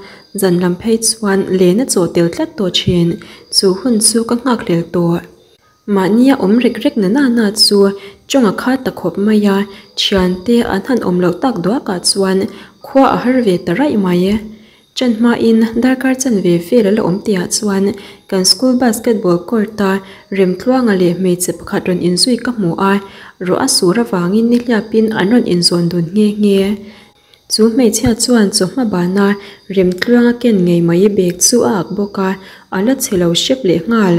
zan lam phei chuan len a chawh tel tlat tawh thin. Chu hun chu ka nghakhlel tawh. Mahnia awm rek rek na na na chu chawnga kha ta khawp mai a, thiante an han awm loh tak duakah chuan khua a har ve ta raih mai. Chan hmain darkar chan ve vel a la awm tihah chuan kan school basketball court-a Remtluanga leh hmeichhe pakhat rawn inzui ka hmu a, ruah a sur avangin nihliapin an rawn inzawn dun nghe nghe. Chu hmeichhia chuan chawhma bana Remtluanga ken ngei mai bag chu a ak bawk a, a la chhe lo hrep leh nghal.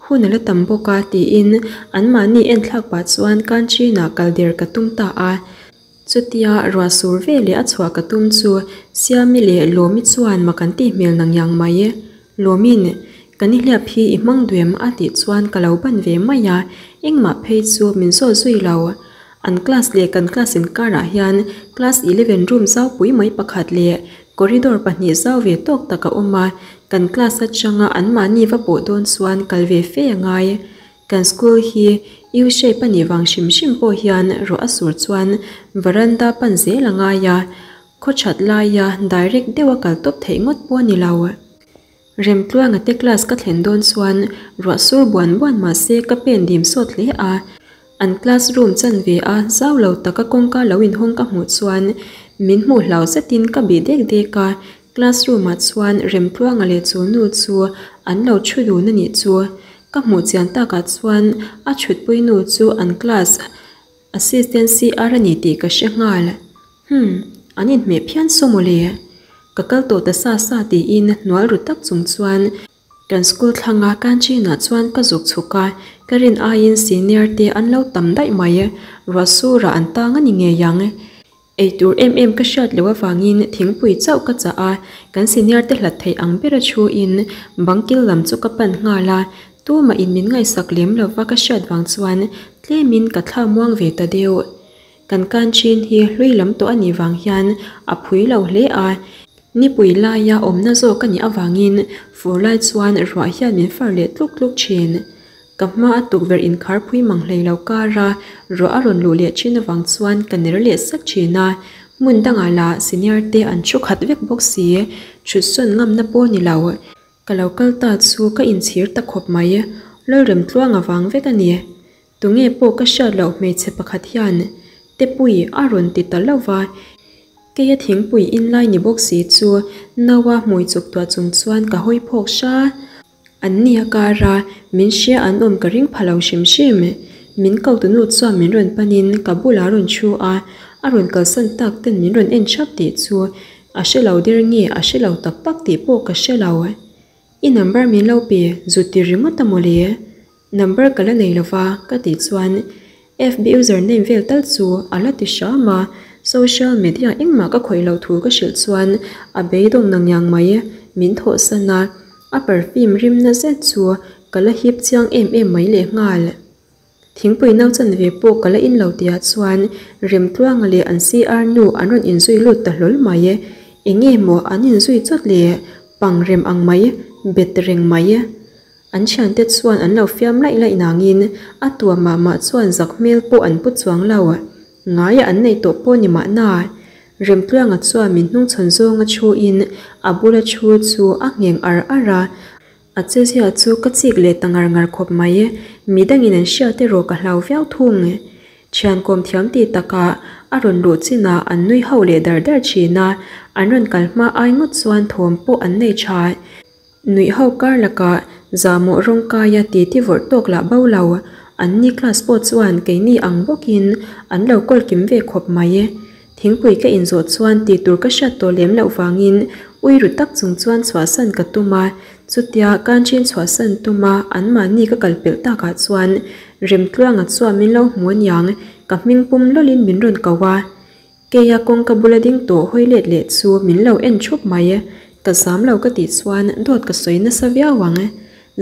Hun a la tam bawk a tiin anmahni enthlak pah chuan canteen-ah kal der ka tum ta a. Chutia ruah sur ve leh a chhuah ka tum chu Siami leh Lawmi chuan mak an tih hmel nang yang mai. Lawmin, Ka nihliap hi i hmang duem a tih chuan ka lo ban ve mai a, engmah phei chu min zawt zui lo. An class leh kan class inkarah hian class eleven room zau pui mai pakhat leh corridor pahnih zau ve tawk tak a awm a, kan class atanga anmahni va pawh dawn chuan kal ve fe a ngai. Kan school hi U shape a nih vang hrim hrim pawh hian ruah a sur chuan varanda pan zel a ngai a, khaw that laia direct deuha kal tawp theih ngawt pawh a ni lo. Remtluanga te class ka thlen dawn chuan ruah sur buan buan mah se ka pen dim sawt hle a, an class room chan ve a zau lo taka kawngka lo inhawng ka hmuh chuan min hmuh hlau zetin ka bih dek dek a, class room ah chuan Remtluanga leh chu nu chu an lo thu dun a nih chu. Ka hmuh chian takah chuan a thutpui nu chu an class assistant CR a ni tih ka hre nghal. Humm, an inhmeh phian saw mawle. Ka kal tawh ta sa sa tiin hnual ru tak chung chuan kan school thlanga canteen ah chuan ka zuk chhuk a, ka rin aiin senior te an lo tam daih mai. Ruah surah an tang a ni ngei ang. Eitur em em ka hriat loh avangin thingpui chauh ka chah a, kan senior te hlat theih ang bera thu in bang kil lam chu ka pan nghal a, tumah in min ngaihsak lem lova ka hriat vang chuan tlemin ka thla muang ve ta deuh. Kan canteen hi hlui lam tawh a nih vang hian a phui lo hle a, nipui laia awmna zawk a nih avangin fur lai chuan ruah hian min far leh tluk tluk thin. Ka hma a tukverh inkhar phui mang hlei lo kara ruah a rawn luh leh thin avang chuan ka ner leh sak thin a, hmun dangah lah senior te an thu khat vek bawk si, thut sawn ngamna pawh ni lo. Ka lo kal ta chu ka inchhir ta khawp mai, Lalremtluang avang vek a ni. Tunge pawh ka hriat loh hmeichhe pakhat hian Tepuii a rawn ti ta lo va. Keia thingpui in lai ni bawk si chu naua hmui chuk tuah chung chuan ka hawi phawk hra. An ni a kara min hria an awm ka ring pha lo hrim hrim. Min ko tunu chuan min rawn panin ka bulah a rawn thu a, a rawn kalsan tak ten min rawn en thap tih chu a hre lo der nge a hre lo tak tak tih pawh ka hre lo. I number min lo pe zut ti ringawt a mawle. Number ka la nei lova ka tih chuan FB user name vel tal chu a la ti hram a, social media engmah ka khawih loh thu ka hrilh chuan a beidawng na ngiang mai min thawhsan a, a perfume rimna zet chu ka la hip chiang em em mai lehnghal. Thingpui nau chanve pawh ka la in lo tihah chuan Remtluanga leh an CR nu an rawn inzui lut ta hlawl mai. Enge maw an inzui chawt le? Pang rem ang mai, bet reng mai. An thiante chuan an lo fiam laih laih nangin a tua mah mah chuan zak hmel pawh an pu chuang lo. Ngaia an nei tawh pawh ni mahna. Remtluanga chuan min hnungchhawn zawnga thuin a bula thu chu a ngheng ar ar a. A chezia chu ka chik leh ta ngar ngar khawp mai. Midangin an hriat erawh ka hlau viau thung. Thian kawm thiam tih takah a rawn luh chinah an nui ho leh dar dar thin a, an rawn kal hma ai ngawt chuan thawm pawh an nei tha. Nuih ho kar lakah zahmawh rawng kaia titi vawrh tawk lah bo lo. An ni class pawh chuan keini ang bawkin an lo kawl kim ve khawp mai. Thingpui ka inzawh chuan tih tur ka hriat tawh lem loh vangin ui ru tak chung chuan chhuahsan ka tum a, chutia Kanchin chhuahsan tum a anmahni ka kal pelh takah chuan Remtluanga chuan min lo hmu aniang ka hming pum lawlin min rawn ko a. Keia kawngka bula ding tawh hawi let leh chu min lo en thup mai. Ka zam lo ka tih chuan dawt ka sawi nasa viau ang.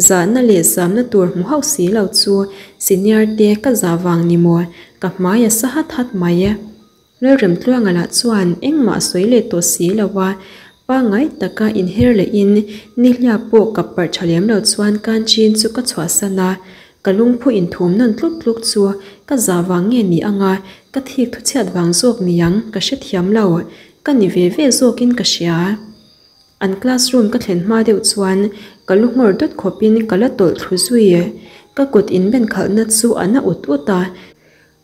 Zahna leh zamna tur hmu hauh si lo chu senior te ka zah vang ni maw ka hmai a sa hat hat mai. Lalremtluanga lah chuan engmah a sawi leh tawh si lo a, pangngai taka inher lehin nihliap pawh kap parh tha lem lo chuan Kanchin chu ka chhuahsan a, ka lungphu inthum nawn tluk tluk chu ka zah vang nge ni anga ka thik thuchhiat vang zawk niang ka hrethiam lo, ka ni ve ve zawkin ka hria. An classroom ka thlen hma deuh chuan ka lu nghawr dawt khawpin ka la tawlh thlu zui, ka kut inben khalhna chu a na ut ut a,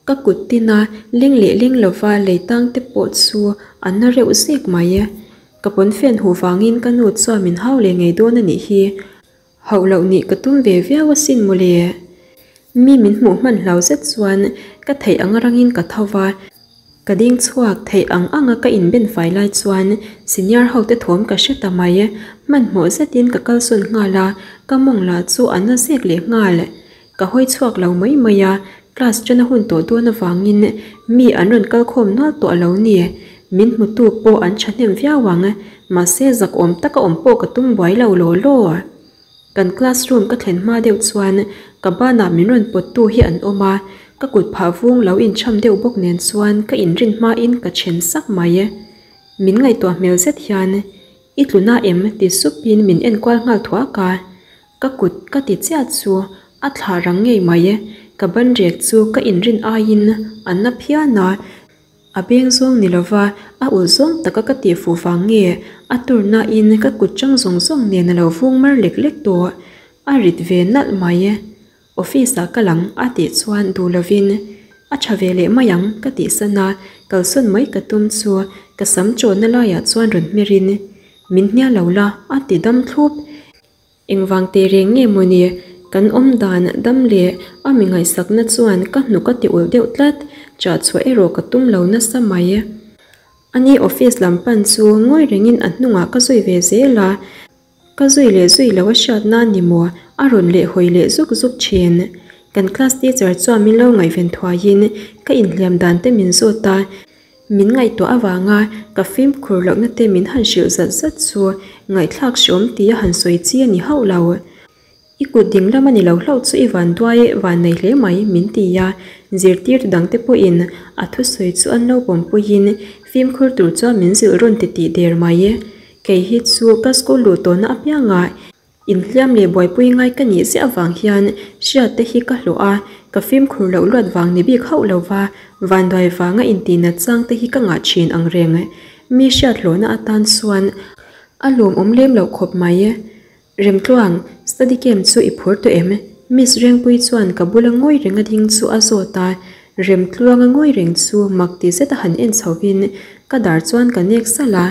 Ka kut tina leng leh leng lova lei tang te pawh chu a na reuh zek mai. Ka pawnfen huh vangin ka nu chuan min hau leh ngei dawn a nih hi. Hauh loh nih ka tum ve viau asin mawle. Mi min hmuh hman hlau zet chuan ka theih ang rangin ka tho va. Ka ding chhuak theih ang anga ka inben fai lai chuan senior ho te thawm ka hre ta mai. Hmanhmawh zetin ka kalsawn nghal a, ka mawng lah chu a na zek leh nghal. Ka hawi chhuak lo mai mai a, class ṭana hun tawh dawn avangin mi an rawn kal khawm nual tawh a lo ni. Min hmutu pawh an ṭhahnem viau ang, mahse zak awm taka awm pawh ka tum buai lo law law. Kan classroom ka thlen hma deuh chuan ka banah min rawn pawttu hi an awm a, ka kut phah vung lo incham deuh bawk nen chuan ka inrin hmain ka ṭhen sak mai. Min ngaihtuah hmel zet hian, I tluna em? ti supin min enkual nghal thuak a. Ka kut ka ti chiah chu a thlah rang ngei mai. Ka ban rek chu ka inrin aiin a na phian a, a beng zawng ni lova a ulh zawng taka ka tih fuh vang nge a turnain ka kut chang zawng zawng nen a lo vung mar lek lek tawh. A rit ve nalh mai. Office ah ka lang a tih chuan duh lovin a tha ve leh mai ang ka tih san a, kalsawn mai ka tum chu ka sam chawnna laiah chuan rawn hmerin min hnial lo la a ti dam thlup. Engvang teh reng nge mawni kan awm dan dam leh a mi ngaihsakna chuan ka hnuk a ti ulh deuh tlat, chah chhuah erawh ka tum lo nasa mai. Ani office lam pan chu ngawi rengin a hnungah ka zui ve zel a, ka zui leh zui lo a hriat nan ni maw a rawn leh hawi leh zuk zuk thin. Kan class teacher chuan min lo ngaihven thuaiin ka inhliam dan te min zawt a, Min ngaihtuah avanga ka fimkhur lohna te min han hrilh zat zat chu ngaihthlak hreawm tia han sawi chi a ni hauh lo. I kut ding lam a ni lo hlauh chu i van duai van nei hle mai min ti a, zirtirtu dangte pawhin a thusawi chu an lo pawmpuiin fimkhur tur chuan min zilh rawn ti tih der mai. Kei hi chu ka school luh tawhna apiangah Inhliam leh buaipui ngai ka nih ziah avang hian hriat te hi ka hlawh a, ka fimkhur loh luat vang ni bik hauh lova vanduai vanga intihnat chang te hi ka ngah thin ang reng. Mi hriat hlawhna atan chuan a lawmawm lem loh khawp mai. Remtluang, study camp chu i phur tawh em? Miss Rengpui chuan ka bula ngawi reng a ding chu a zawt a, Remtluanga ngawi reng chu mak ti zet a han en chho vin. Ka dar chuan ka nek salh a,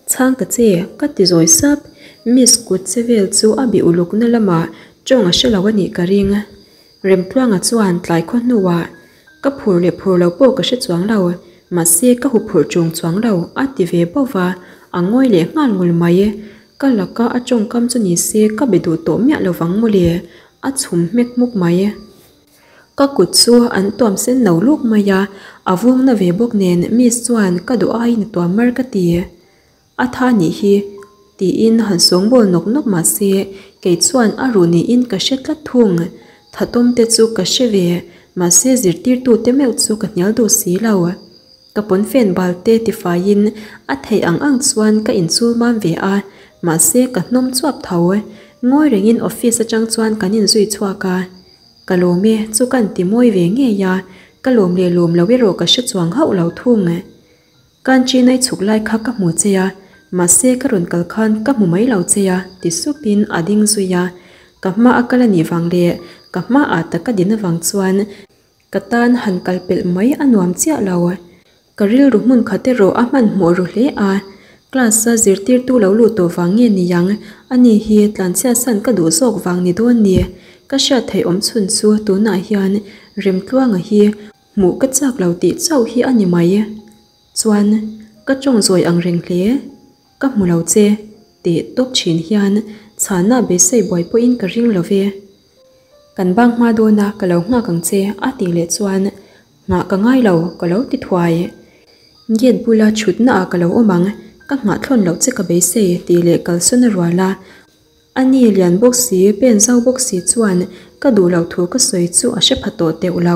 Chhang ta che, ka ti zawi sap. Miss kut che vel chu a bih ulukna lamah tawng a hre lo a nih ka ring. Remtluanga chuan tlai khaw hnuah, Ka phur leh phur lo pawh ka hre chuang lo, mahse ka huphurh chung chuang lo, a ti ve bauh va, a ngawi leh nghal ngul mai. Ka laka a tawngkam chu ni se ka be duh tawh miah lo vang mawle, a chhum hmek hmuk mai. Ka kut chu an tuam sen lo luk mai a, a vungna ve bawk nen Miss chuan ka duh aiin a tuam mar ka ti. A tha nih hi, tiin han sawngbawl nawk nawk mah se kei chuan a ruh niin ka hre tlat thung. Thatawm te chu ka hre ve, mahse zirtirtute meuh chu ka hnial duh si lo. Ka pawnfen bal te tifaiin a theih ang ang chuan ka inchul mam ve a, mahse ka hnawm chuap tho. Ngawi rengin office atang chuan kan inzui chhuak a. Ka lawm e, chu kan ti mawi ve ngei a, ka lawm leh lawm lo erawh ka hre chuang hauh lo thung. Kanchina i chhuk lai kha ka hmu che a, mahse ka rawn kal khan ka hmu mai lo che a, ti supin a ding zui a. Ka hma a kal a nih vang leh ka hma ah tak a din avang chuan ka tan han kal pelh mai a nuam chiah lo. Ka rilru hmun khat erawh a hmanhmawh ru hle a, class a zirtirtu lo lut tawh vang nge niang, ani hi tlanchhiatsan ka duh zawk vang ni dawn ni. Ka hriat theih awm chhun chu tunah hian Remtluanga hi Hmuh ka chak lo tih chauh hi a ni mai. Chuan, ka tawng zawi ang reng hle. Ka hmu lo che, tih tawp thin hian chhana beisei buai pawhin ka ring lo ve. Kan bang hma dawna ka lo nghak ang che a tih leh chuan nghah ka ngai lo ka lo ti thuai. Gate bula thutna ah ka lo awm ang, ka nghah thlawn loh che ka beisei tih leh kalsawn a rual a. A ni lian bawk si, pen zau bawk si chuan ka duh loh thu ka sawi chu a hre pha tawh teuh lo.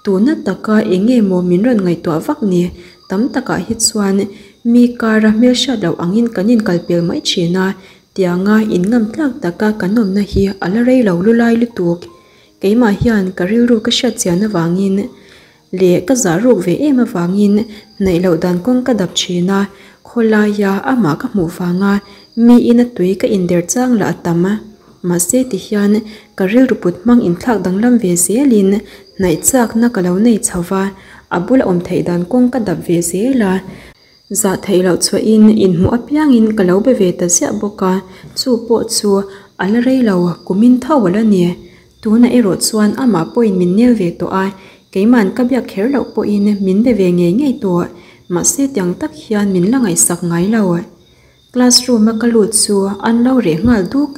Tuna taka eng nge maw min rawn ngaihtuah vak ni? Tam takah hi chuan mi kara hmelhriat loh angin kan inkalpel mai thin a, tianga inngam tlak taka kan awmna hi a la rei lo lulai lutuk. Keimah hian ka rilru ka hriat chian avangin leh ka zah ruk ve em avangin hnaih loh dan kawng ka dap thin a, khawlaia amah ka hmuh vanga miin a tui ka inderh chang lah a tam. Mahse tihian ka rilru put hmang inthlak danglam ve zelin hnaih chakna ka lo nei chho va, a bula awm theih dan kawng ka dap ve zel a. Zah theih loh chhuahin inhmuh apiangin ka lo be ve ta ziah bawk a, chu pawh chu a la rei lo, kumin tho a la ni. Tunah erawh chuan amah pawhin min nel ve tawh a, keima'n ka biak kher loh pawhin min be ve ngei ngei tawh, mahse tiang tak hian min la ngaihsak ngai lo. Classroom a ka lut chu an lo reh nghal duk.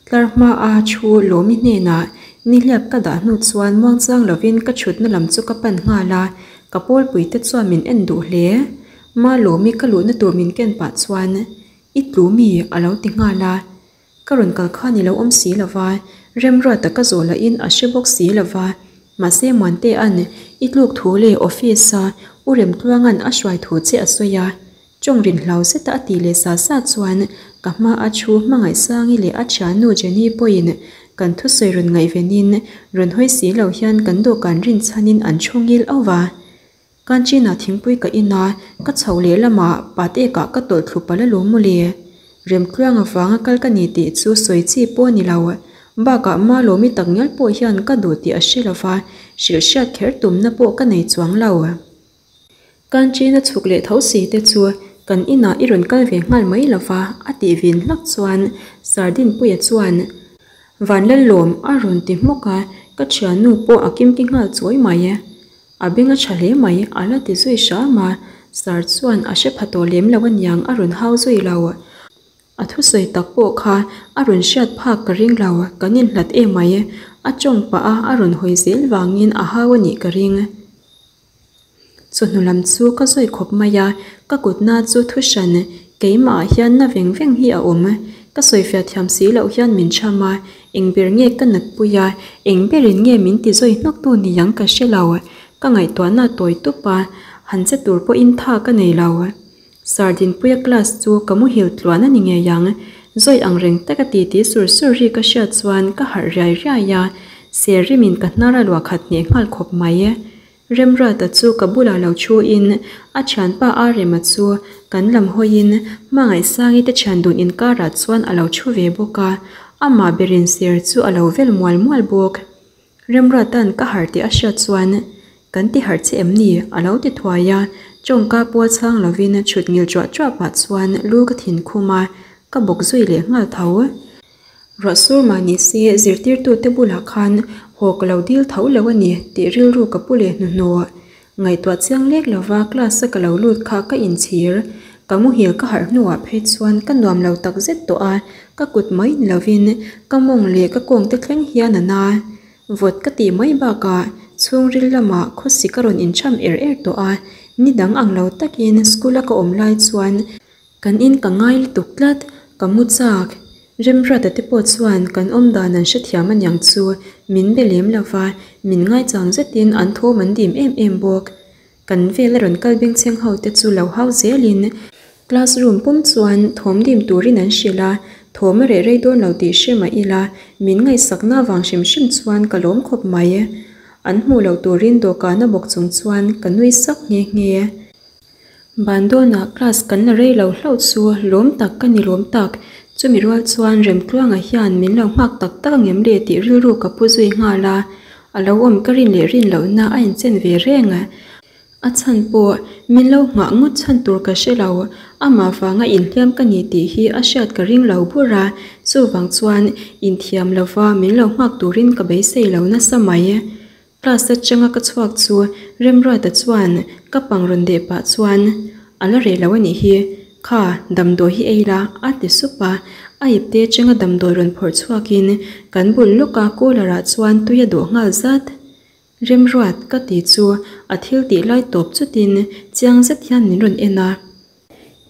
Tlar hma a thu Lawmi hnenah nihliap ka dah hnu chuan muangchang lovin ka thutna lam chu ka pan nghal a, ka pawlpui te chuan min en duh hle. Ma Lawmi ka luhna tur min ken pah chuan I tlu mi? a lo ti nghal a. Ka rawn kal khan i lo awm si lova, Remruata ka zawh lahin a hre bawk si lova. Mahse Muantea'n i tluk thu leh office a U Remtluanga'n a hruai thu che a sawi a. Tawng rin hlau zeta a tih leh sa sa chuan ka hma a thu Hmangaihsangi leh a thiannu Jenny pawhin kan thusawi rawn ngaihvenin rawn hawi si lo hian kan dawhkan rinchhanin an thu ngil auh a. Canteen ah thingpui ka in a, ka chhoh leh lamah patekah ka tawlh thlu palh alawm mawle. Remtluanga vanga kal ka ni tih chu sawi chi pawh a ni lo. Bakah Malawmi takngial pawh hian ka duh tih a hre lova, hrilh hriat kher tumna pawh ka nei chuang lo. Canteen a chhuk leh tho si te chu kan inah i rawn kal ve nghal mai lova a tih vin hlak chuan Sardinpuia chuan Vanlallawm a rawn ti hmawk a, ka thiannu pawh a kimki nghal chawi mai. A beng a tha hle mai, a la ti zui hram a, Sir chuan a hre pha tawh lem lo aniang a rawn hau zui lo. A thusawi tak pawh kha a rawn hriat phak ka ring lo, kan inhlat em mai, a tawng pah a a rawn hawi zel vangin a hau a nih ka ring. Chawhnu lam chu ka zawi khawp mai a, ka kutna chu thu hran keimah ah hian na veng veng hi a awm. Ka sawifiah thiam si loh hian min cham a, eng ber nge ka natpui a, eng berin nge min ti zawi hnawk tu ni ang ka hre lo. Ka ngaihtuahna a tawi tup a, han che tur pawhin tha ka nei lo. Sardinpuia class chu ka muhil tluan a ni ngei ang. Zawi ang reng taka titi sur sur ri ka hriat chuan ka harh riai riai a, ser rimin ka hnar a luah khat hneh nghal khawp mai. Remruata chu ka bulah lo thu in a thianpa Arema chu kan lam hawiin Hmangaihsangi te thian dun inkarah chuan a lo thu ve bawk a, amah berin ser chu a lo vel mual mual bawk. Remruata'n ka harh tih a hriat chuan, Kan ti harh che em ni? a lo ti thuai a, Tawngka pawh chhang lovin chhut ngil chuah chuah pah chuan lu ka thin khum a, ka bawk zui leh nghal tho. Ruah sur mah ni se zirtirtute bulah khan haw ka lo dil tho lo a ni tih rilru ka pu leh hnuhnawh. Ngaihtuah chiang lek lova class a ka lo lut kha ka inchhir. Ka muhil ka harh hnuah phei chuan ka nuam lo tak zet tawh a, ka kut mai ni lovin ka mawng leh ka kawng te thleng hian a na. Vawt ka tih mai bakah chhungril lamah khawsik a rawn incham er er tawh a, ni dang ang lo takin school a ka awm lai chuan kan in ka ngai lutuk tlat, ka mu chak. Remruata te pawh chuan kan awm dan an hrethiam aniang chu min be lem lova, min ngaichang zetin an thawm an dim em em bawk. Kan vela rawn kal bengchheng ho te chu lo hau zelin classroom pum chuan thawm dim turin an hrilh a, thawm a reh rei dawn lo tih hre mah ila min ngaihsakna vang hrim hrim chuan ka lawm khawp mai. An hmuh loh turin dawhkan a bawk chung chuan ka nui sak nghe nghe. Ban dawnah class kan la rei lo hlauh chu lawm tak ka ni lawm tak. Chumi rual chuan Remtluanga hian min lo nghak tak tak angem le tih rilru ka pu zui nghal a, a lo awm ka rin leh rin lohna a inchen ve reng. A chhan pawh min lo nghah ngawt chhan tur ka hre lo, amah vanga inhliam ka ni tih hi a hriat ka ring lo bur a, chuvang chuan inthiam lova min lo nghak turin ka beisei lo nasa mai. Class atanga ka chhuak chu Remruata chuan ka pang rawn deh pah chuan, A la reh lo a nih hi, kha damdawi hi ei la, a ti sup a. A ipte atanga damdawi rawn phawrh chhuakin kan bul lawka cooler ah chuan tui a dawh nghal zat. Remruat ka ti chu a thil tih lai tawp chutin chiang zet hian min rawn en a.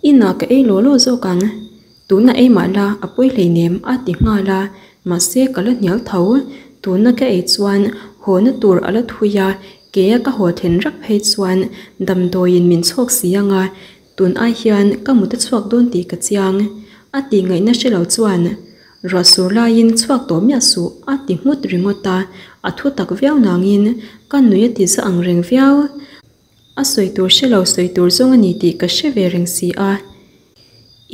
Inah ka ei law law zawk ang, tuna ei mah la a pawi hleinem a ti nghal a, mahse ka la hnial tho. Tuna ka ei chuan hawna tur a la thui a, kea ka haw then rak phei chuan damdawiin min chhawk si ang a, tun ai hian ka mut a chhuak dawn tih ka chiang. A tih ngaihna hre lo chuan ruah sur laiin chhuak tawh miah suh a ti nghut ringawt a, a thu tak viau nangin ka nui a ti za ang reng viau. A sawi tur hre lo sawi tur zawng a ni tih ka hre ve reng si a.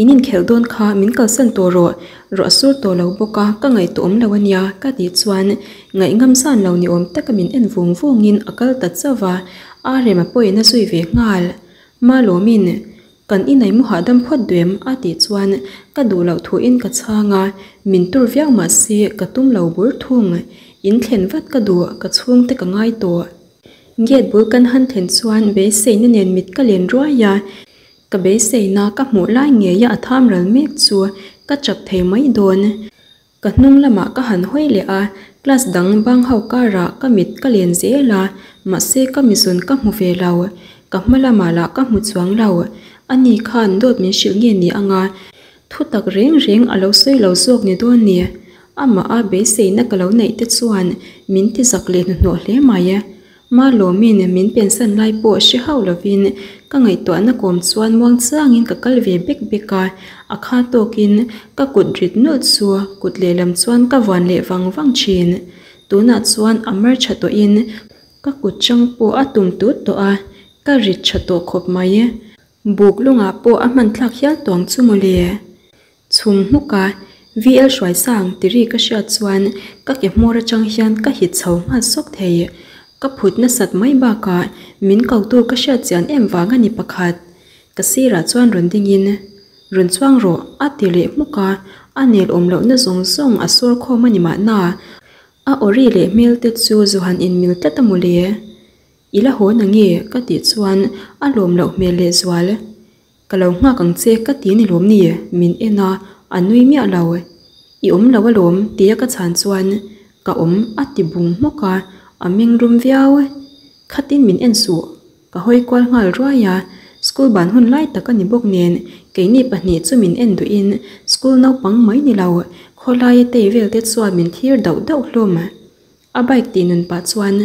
In inkhelh dawn kha min kalsan tawh rawh, ruah sur tawh lo bawk a, ka ngaihtuah awm lo a nia ka tih chuan ngaihngam zan lo ni awm taka min en vung vungin a kal ta chauh a, a rem a pawhin a zui ve nghal. Malawmin, Kan inai mu hahdam phawt duem a tih chuan ka duh loh thuin ka chhang a, min tur viau mah se ka tum lo bur thung. In thlen vat ka duh, ka chhungte ka ngai tawh. Gate bul kan han thlen chuan beiseina nen mit ka len ruai a, ka beiseina ka hmuh lai ngeia a tham ral mek chu ka chak thei mai dawn. Ka hnung lamah ka han hawi leh a, class dang bang ho karah ka mit ka len zel a, mahse ka mizun ka hmu ve lo. Ka hma lamah lah ka hmu chuang lo. Ani khan dawt min hrilh nge ni anga thu tak reng reng a lo sawi lo zawk ni dawn ni. Amah a beiseina ka lo neih te chuan min ti zak leh hnuhnawh hle mai. Malawmin min pensan lai pawh hre hauh lovin ka ngaihtuahna kawm chuan muang chiangin ka kal ve bek bek a, a kha tawkin ka kut rit nawlh chu kut lehlam chuan ka vuan leh vang vang thin. Tunah chuan a mar tha tawhin ka kut chang pawh a tum tut tawh a, ka rit tha tawh khawp mai. Buk lungah pawh a hman thlak hial tawng chu mawle. Chhum hmuk a, VL Hruaisang ti ri ka hriat chuan ka ke hmawr atang hian ka hit chho nghal sawk thei. Ka phut nasat mai bakah min kotu ka hriat chian em vang a ni pakhat. Ka sirah chuan rawn dingin, Rawn chuang rawh a ti leh hmuk a, a nel awm lohna zawng zawng a sawr khawm a ni mahna. A awri leh hmel te chu Zuhan inmil tlat a mawle. I la haw na nge? ka tih chuan a lawm loh hmel lehzual. Ka lo nghak ang che ka ti ni lawm ni? Min en a, a nui miah lo. I awm lo alawm tia ka chhan chuan ka awm a ti bung hmawk a, a meng rum viau. Khatin min en suh. Ka hawi kual nghal ruai a, school ban hun lai tak a ni bawk nen keini pahnih chu min en duhin school naupang mai ni lo khawlaia tei vel te chuan min thlir dauh dauh hlawm. A bike tih nun pah chuan,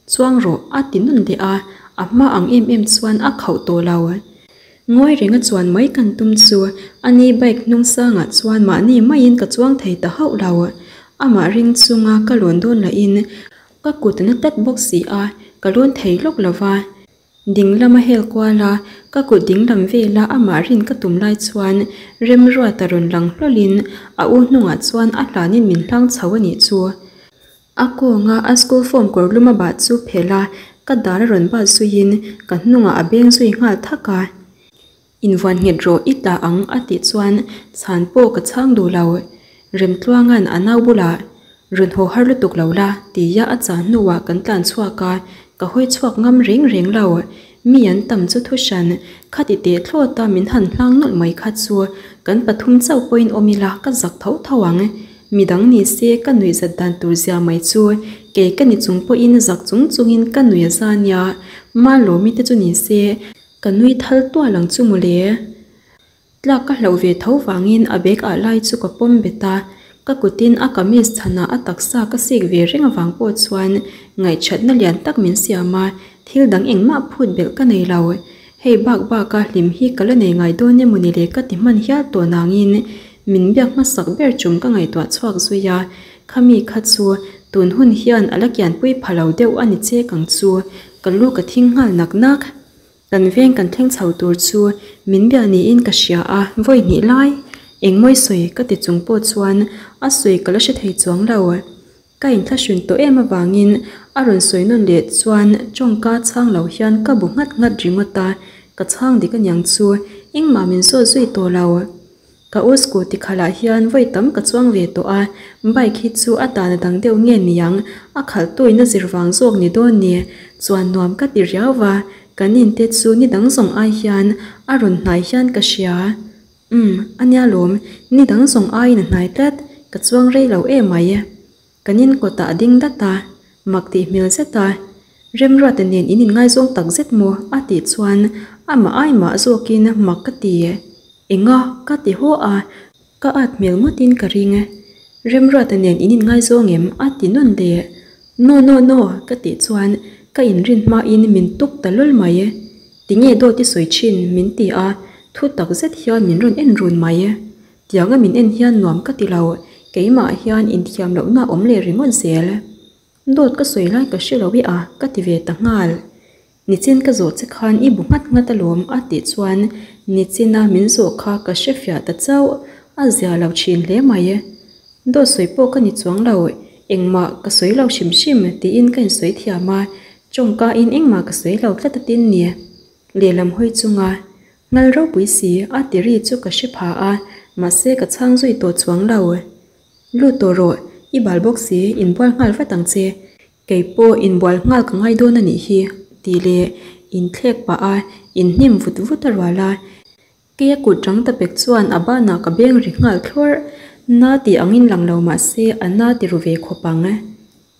Chuang rawh, a ti nun leh a, a hma ang em em chuan a khauh tawh lo. Ngawi renga chuan mai kan tum chu ani bike hnung sangah chuan mahni maiin ka chuang thei ta hauh lo. Amah ring chunga ka lawn dawn lahin ka kut na tlat bawk si a, ka lawn thei lawk lo va. Ding lama hel kual a, ka kut ding lam vela amah rin ka tum lai chuan Remruata rawn lang hlawlhin a u hnungah chuan a hlanin min hlang chho a nih chu. A kawnga a school form kawr lum a bah chu phelh a, ka dar a rawn bat zuiin ka hnungah a beng zui nghal thak a. Invuan nghet rawh i tla ang a tih chuan chhan pawh ka chhang duh lo. Remtluanga'n a nau bulah Rawn haw har lutuk lo la tia a chah hnuah kan tlan chhuak a, ka hawi chhuak ngam reng reng lo. Mi an tam chu thu hran, khati teh thlawt a min han hlang nawlh mai kha chu kan pathum chauh pawhin awm ila ka zak tho tho ang. Midang ni se ka nuih zat dan tur zia mai chu kei ka ni chung pawhin zak chung chungin ka nui a za nia, Malawmi te chu ni se ka nui thal tual ang chu mawle. Tlak ka hlauh ve tho vangin a bag ah lai chu ka pawm bet a, ka kutin a kamis chhanah a taksa ka sik ve reng avang pawh chuan ngaihṭhatna lian tak min siam a, thil dang engmah phut belh ka nei lo. Hei bak baka hlim hi ka la nei ngai dawn emaw ni le ka ti hman hial tawh nangin min biak hmasak ber chum ka ngaihtuah chhuak zui a, khami kha chu tun hun hian a la kianpui pha lo deuh a ni chek ang chu, ka lu ka thing nghal nak nak. Kan veng kan thleng chho tur chu min bia niin ka hria a, vawi hnih lai engmawi sawi ka ti chung pawh chuan a sawi ka la hre thei chuang lo. Ka inthlahrun tawh em avangin a rawn sawi nawn leh chuan tawngka chhang lo hian ka bu nghat nghat ringawt a, ka chhang dik aniang chu engmah min zawt zui tawh lo. Ka u scooty khalh ah hian vawi tam ka chuang ve tawh a, bike hi chu a dan a dang deuh nge niang, a khalh tuin a zir vang zawk ni dawn ni, chuan nuam ka ti riau va, kan in te chu ni dang zawng ai hian a rawn hnai hian ka hria. Umm, a nia lawm, ni dang zawng aiin a hnai tlat, ka chuang rei lo em mai. Kan in kawtah a ding dat a, mak tih hmel zet a, Remruata nen in inngaizawng tak zet maw? a tih chuan amah ai mah zawkin mak ka ti. Enga? ka ti haw a, ka at hmel ngawtin ka ring. Remruata nen in inngaizawng em? a ti nawn leh. No no no! ka tih chuan ka inrin hmain min tuk ta lul mai. Tinge dawt i sawi thin? min ti a, thu tak zet hian min rawn en run mai. Tianga min en hian nuam ka ti lo, keimah hian inthiam lohna a awm leh ringawt zel. Dawt ka sawi lai ka hre lo i a, ka ti ve ta nghal. Nichin ka zawh che khan i bu nghat nghat alawm a tih chuan nichina min zawh kha ka hre fiah ta chauh, a zia lo thin hle mai. Dawt sawi pawh ka ni chuang lo, engmah ka sawi lo hrim hrim tiin ka insawi thiam a, tawngkain engmah ka sawi lo tlat atin ni. Lehlam hawi chunga Ngal ropui si, a ti ri chu ka hre pha a, mahse ka chhang zui tawh chuang lo. Lut tawh rawh, i bal bawk si, inbual nghal vat ang che. Kei pawh inbual nghal ka ngai dawn a nih hi, tih leh inthlek pah a, inhnim vut vut a rual a. Keia kut rang ta pek chuan a banah ka beng ri nghal thlawrh. Na tih angin lang lo mahse a na ti ru ve khawp ang.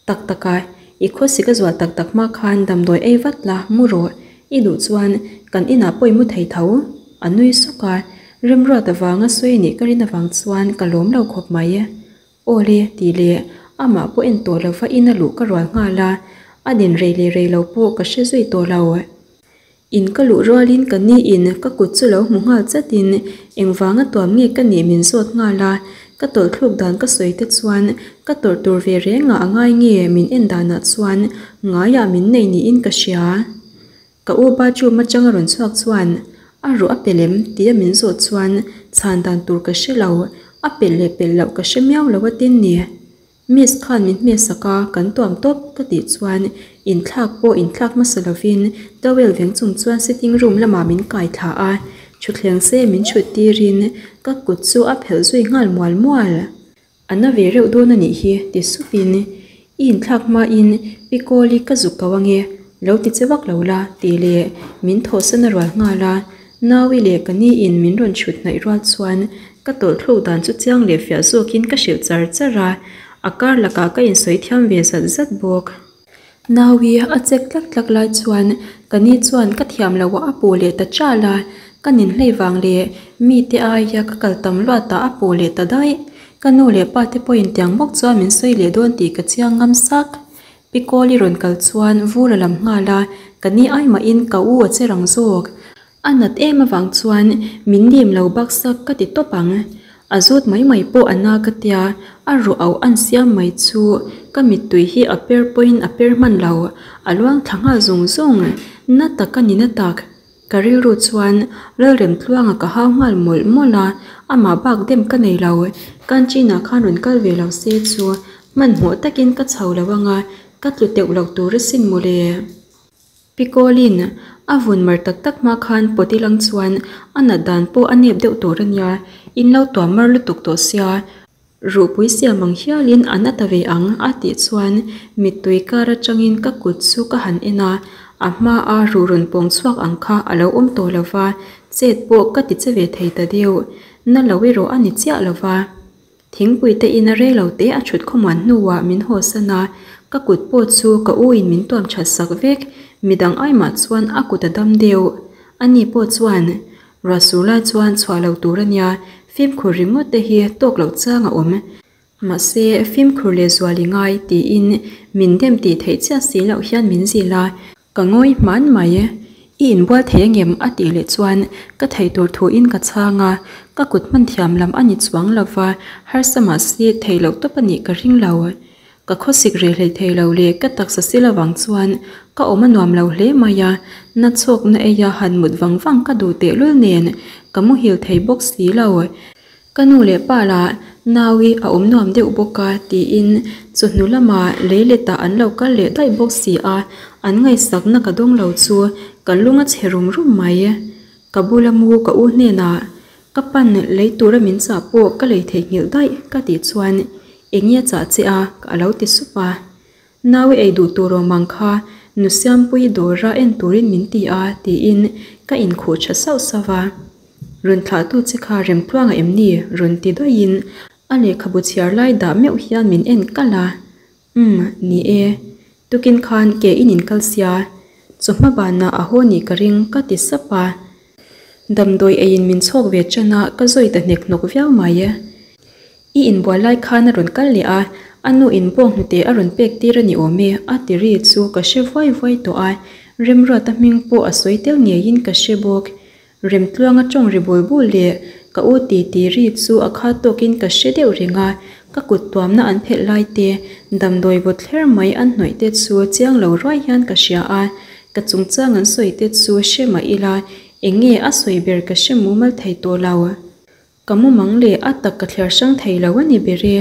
Tak tak a, i khawsik a zual tak tak hma khan damdawi ei vat la, mu rawh. I duh chuan kan inah pawh i mu thei tho. A nui suk a, Remruat avanga sawi nih ka rin avang chuan ka lawm lo khawp mai. Aw le, tih leh amah pawh en tawh lova ina luh ka rual nghal a, a din rei leh rei lo pawh ka hre zui tawh lo. In ka luh rualin ka ni in ka kut chu lo hmu nghal chatin engvanga tuam nge ka nih min zawt nghal a, ka tawlhthluk dan ka sawi te chuan ka tawrh tur ve rengah a ngai nge min en danah chuan ngaiah min nei niin ka hria. Ka u bathroom atanga rawn chhuak chuan a ruh a pe lem tia min zawh chuan chhan dan tur ka hre lo, a pelh leh pelh loh ka hre miau lo atin ni. Miss khan min hmesak a, kan tuam tawp ka tih chuan inthlak pawh inthlak hmasa lovin towel veng chung chuan sitting room lamah min kai thla a, thutthleng se min chhut tirin ka kut chu a phelh zui nghal mual mual. A na ve reuh dawn a nih hi ti supin i inthlak hmain pi Kawli ka zuk ko ange, lo ti che vak lo la tih leh min thawhsan a rual nghal a, Naui leh ka ni in min rawn chhut hnaih rual chuan ka tawlhthluk dan chu chiang leh fiah zawkin ka hrilh char char a, a kar lakah ka insawi thiam ve zat zat bawk. Naui a chek tlak tlak lai chuan ka ni chuan ka thiam loh ah a puh leh ta chal a, ka ninhlei vang leh mite aia ka kal tam luat ah a puh leh ta daih. Ka nu leh pa te pawhin tiang bawk chuan min sawi leh dawn tih ka chiang ngam sak. Pi Kawli rawn kal chuan vur a lam nghal a, ka ni ai mahin ka u a che rang zawk. A nat em avang chuan min dim lo baksak ka ti tawp ang. A zut mai mai pawh a na ka tia, a ruah auh an siam mai chu ka mittui hi a per pawhin a per hman lo, a luang thla nghal zung zung. Na tak a ni na tak. Ka rilru chuan Lalremtluanga ka hau nghal mawlh mawlh a, amah bak dem ka nei lo. Kanchina khan rawn kal ve lo se chu hmanhmawh takin ka chho lo ang a, ka tlu teuh lo tur asin mawle. Pi Kawlin a vun mar tak tak hma khan pawt ilang chuan a nat dan pawh a nep deuh tur a nia, in lo tuam mar lutuk tawh sia, ruhpui siam ang hialin a na ta ve ang a tih chuan mittui kar atangin ka kut chu ka han en a, a hma a ruh rawn pawng chhuak ang kha a lo awm tawh lo va, chet pawh ka ti che ve thei ta deuh, na lo erawh a ni chiah lo va. Thingpui te in a rei lo te a thut khawmuan hnuah min hawsan a, ka kut pawh chu ka u in min tuam that sak vek, midang ai mah chuan a kut a dam deuh. Ani pawh chuan ruah sur lai chuan chhuah lo tur a nia, fimkhur ringawt te hi tawk loh chang a awm. Mahse fimkhur leh zual i ngai tiin min dem tih theih chiah si loh hian min zilh a. Ka ngawi hman mai. I inbual thei angem? a tih leh chuan ka thei tur thuin ka chhang a, ka kut hman thiam lam a ni chuang lo va, harsa mah se thei loh tawp a nih ka ring lo. Ka khawsik reh hlei thei lo leh ka taksa sil avang chuan ka awm a nuam lo hle mai a, na chhawkna eia han mut vang vang ka duh tehlul nen ka muhil thei bawk si lo. Ka nu leh pa lah Naui a awm nuam deuh bawk a tiin chawhnu lamah lei letah an lo kal leh daih bawk si a, an ngaihsakna ka dawng lo chu ka lung a chhe rum rum mai. Ka bula mu ka u hnenah ka pan lei tura min chah pawh ka lei theihnghilh daih ka tih chuan eng nge chah che a a lo ti sup a. Naui ei duh tur awm ang kha nu Siampuii dawra en turin min ti a tiin ka inkhuh tha sauh sauh a. Rawn thlahtu che kha Remtluanga em ni? rawn ti dawihin a lehkhabu chhiar lai dah meuh hian min en kalh a. Umm, ni e. Tukin khan ke in inkal sia. Chawhma banah a haw nih ka ring ka ti sap a. Damdawi eiin min chhawk ve tan a, ka zawi ta hnek hnawk viau mai. I inbual lai khan a rawn kal leh a, a nu in bawng hnute a rawn pek tir a ni awm e a ti ri chu ka hre vuai vuai tawh a, Remruata hming pawh a sawi tel ngeiin ka hre bawk. Remtluanga tawng ri bul bul leh ka u ti ti ri chu a kha tawkin ka hre deuh reng a, ka kut tuamna an phelh lai te, damdawi vawt thler mai an hnawih te chu chiang lo ruai hian ka hria a, ka chungchang an sawi te chu hre mah ila eng nge a sawi ber ka hre mumal thei tawh lo. Ka mumang leh a tak ka thliar hrang thei lo a ni ber e.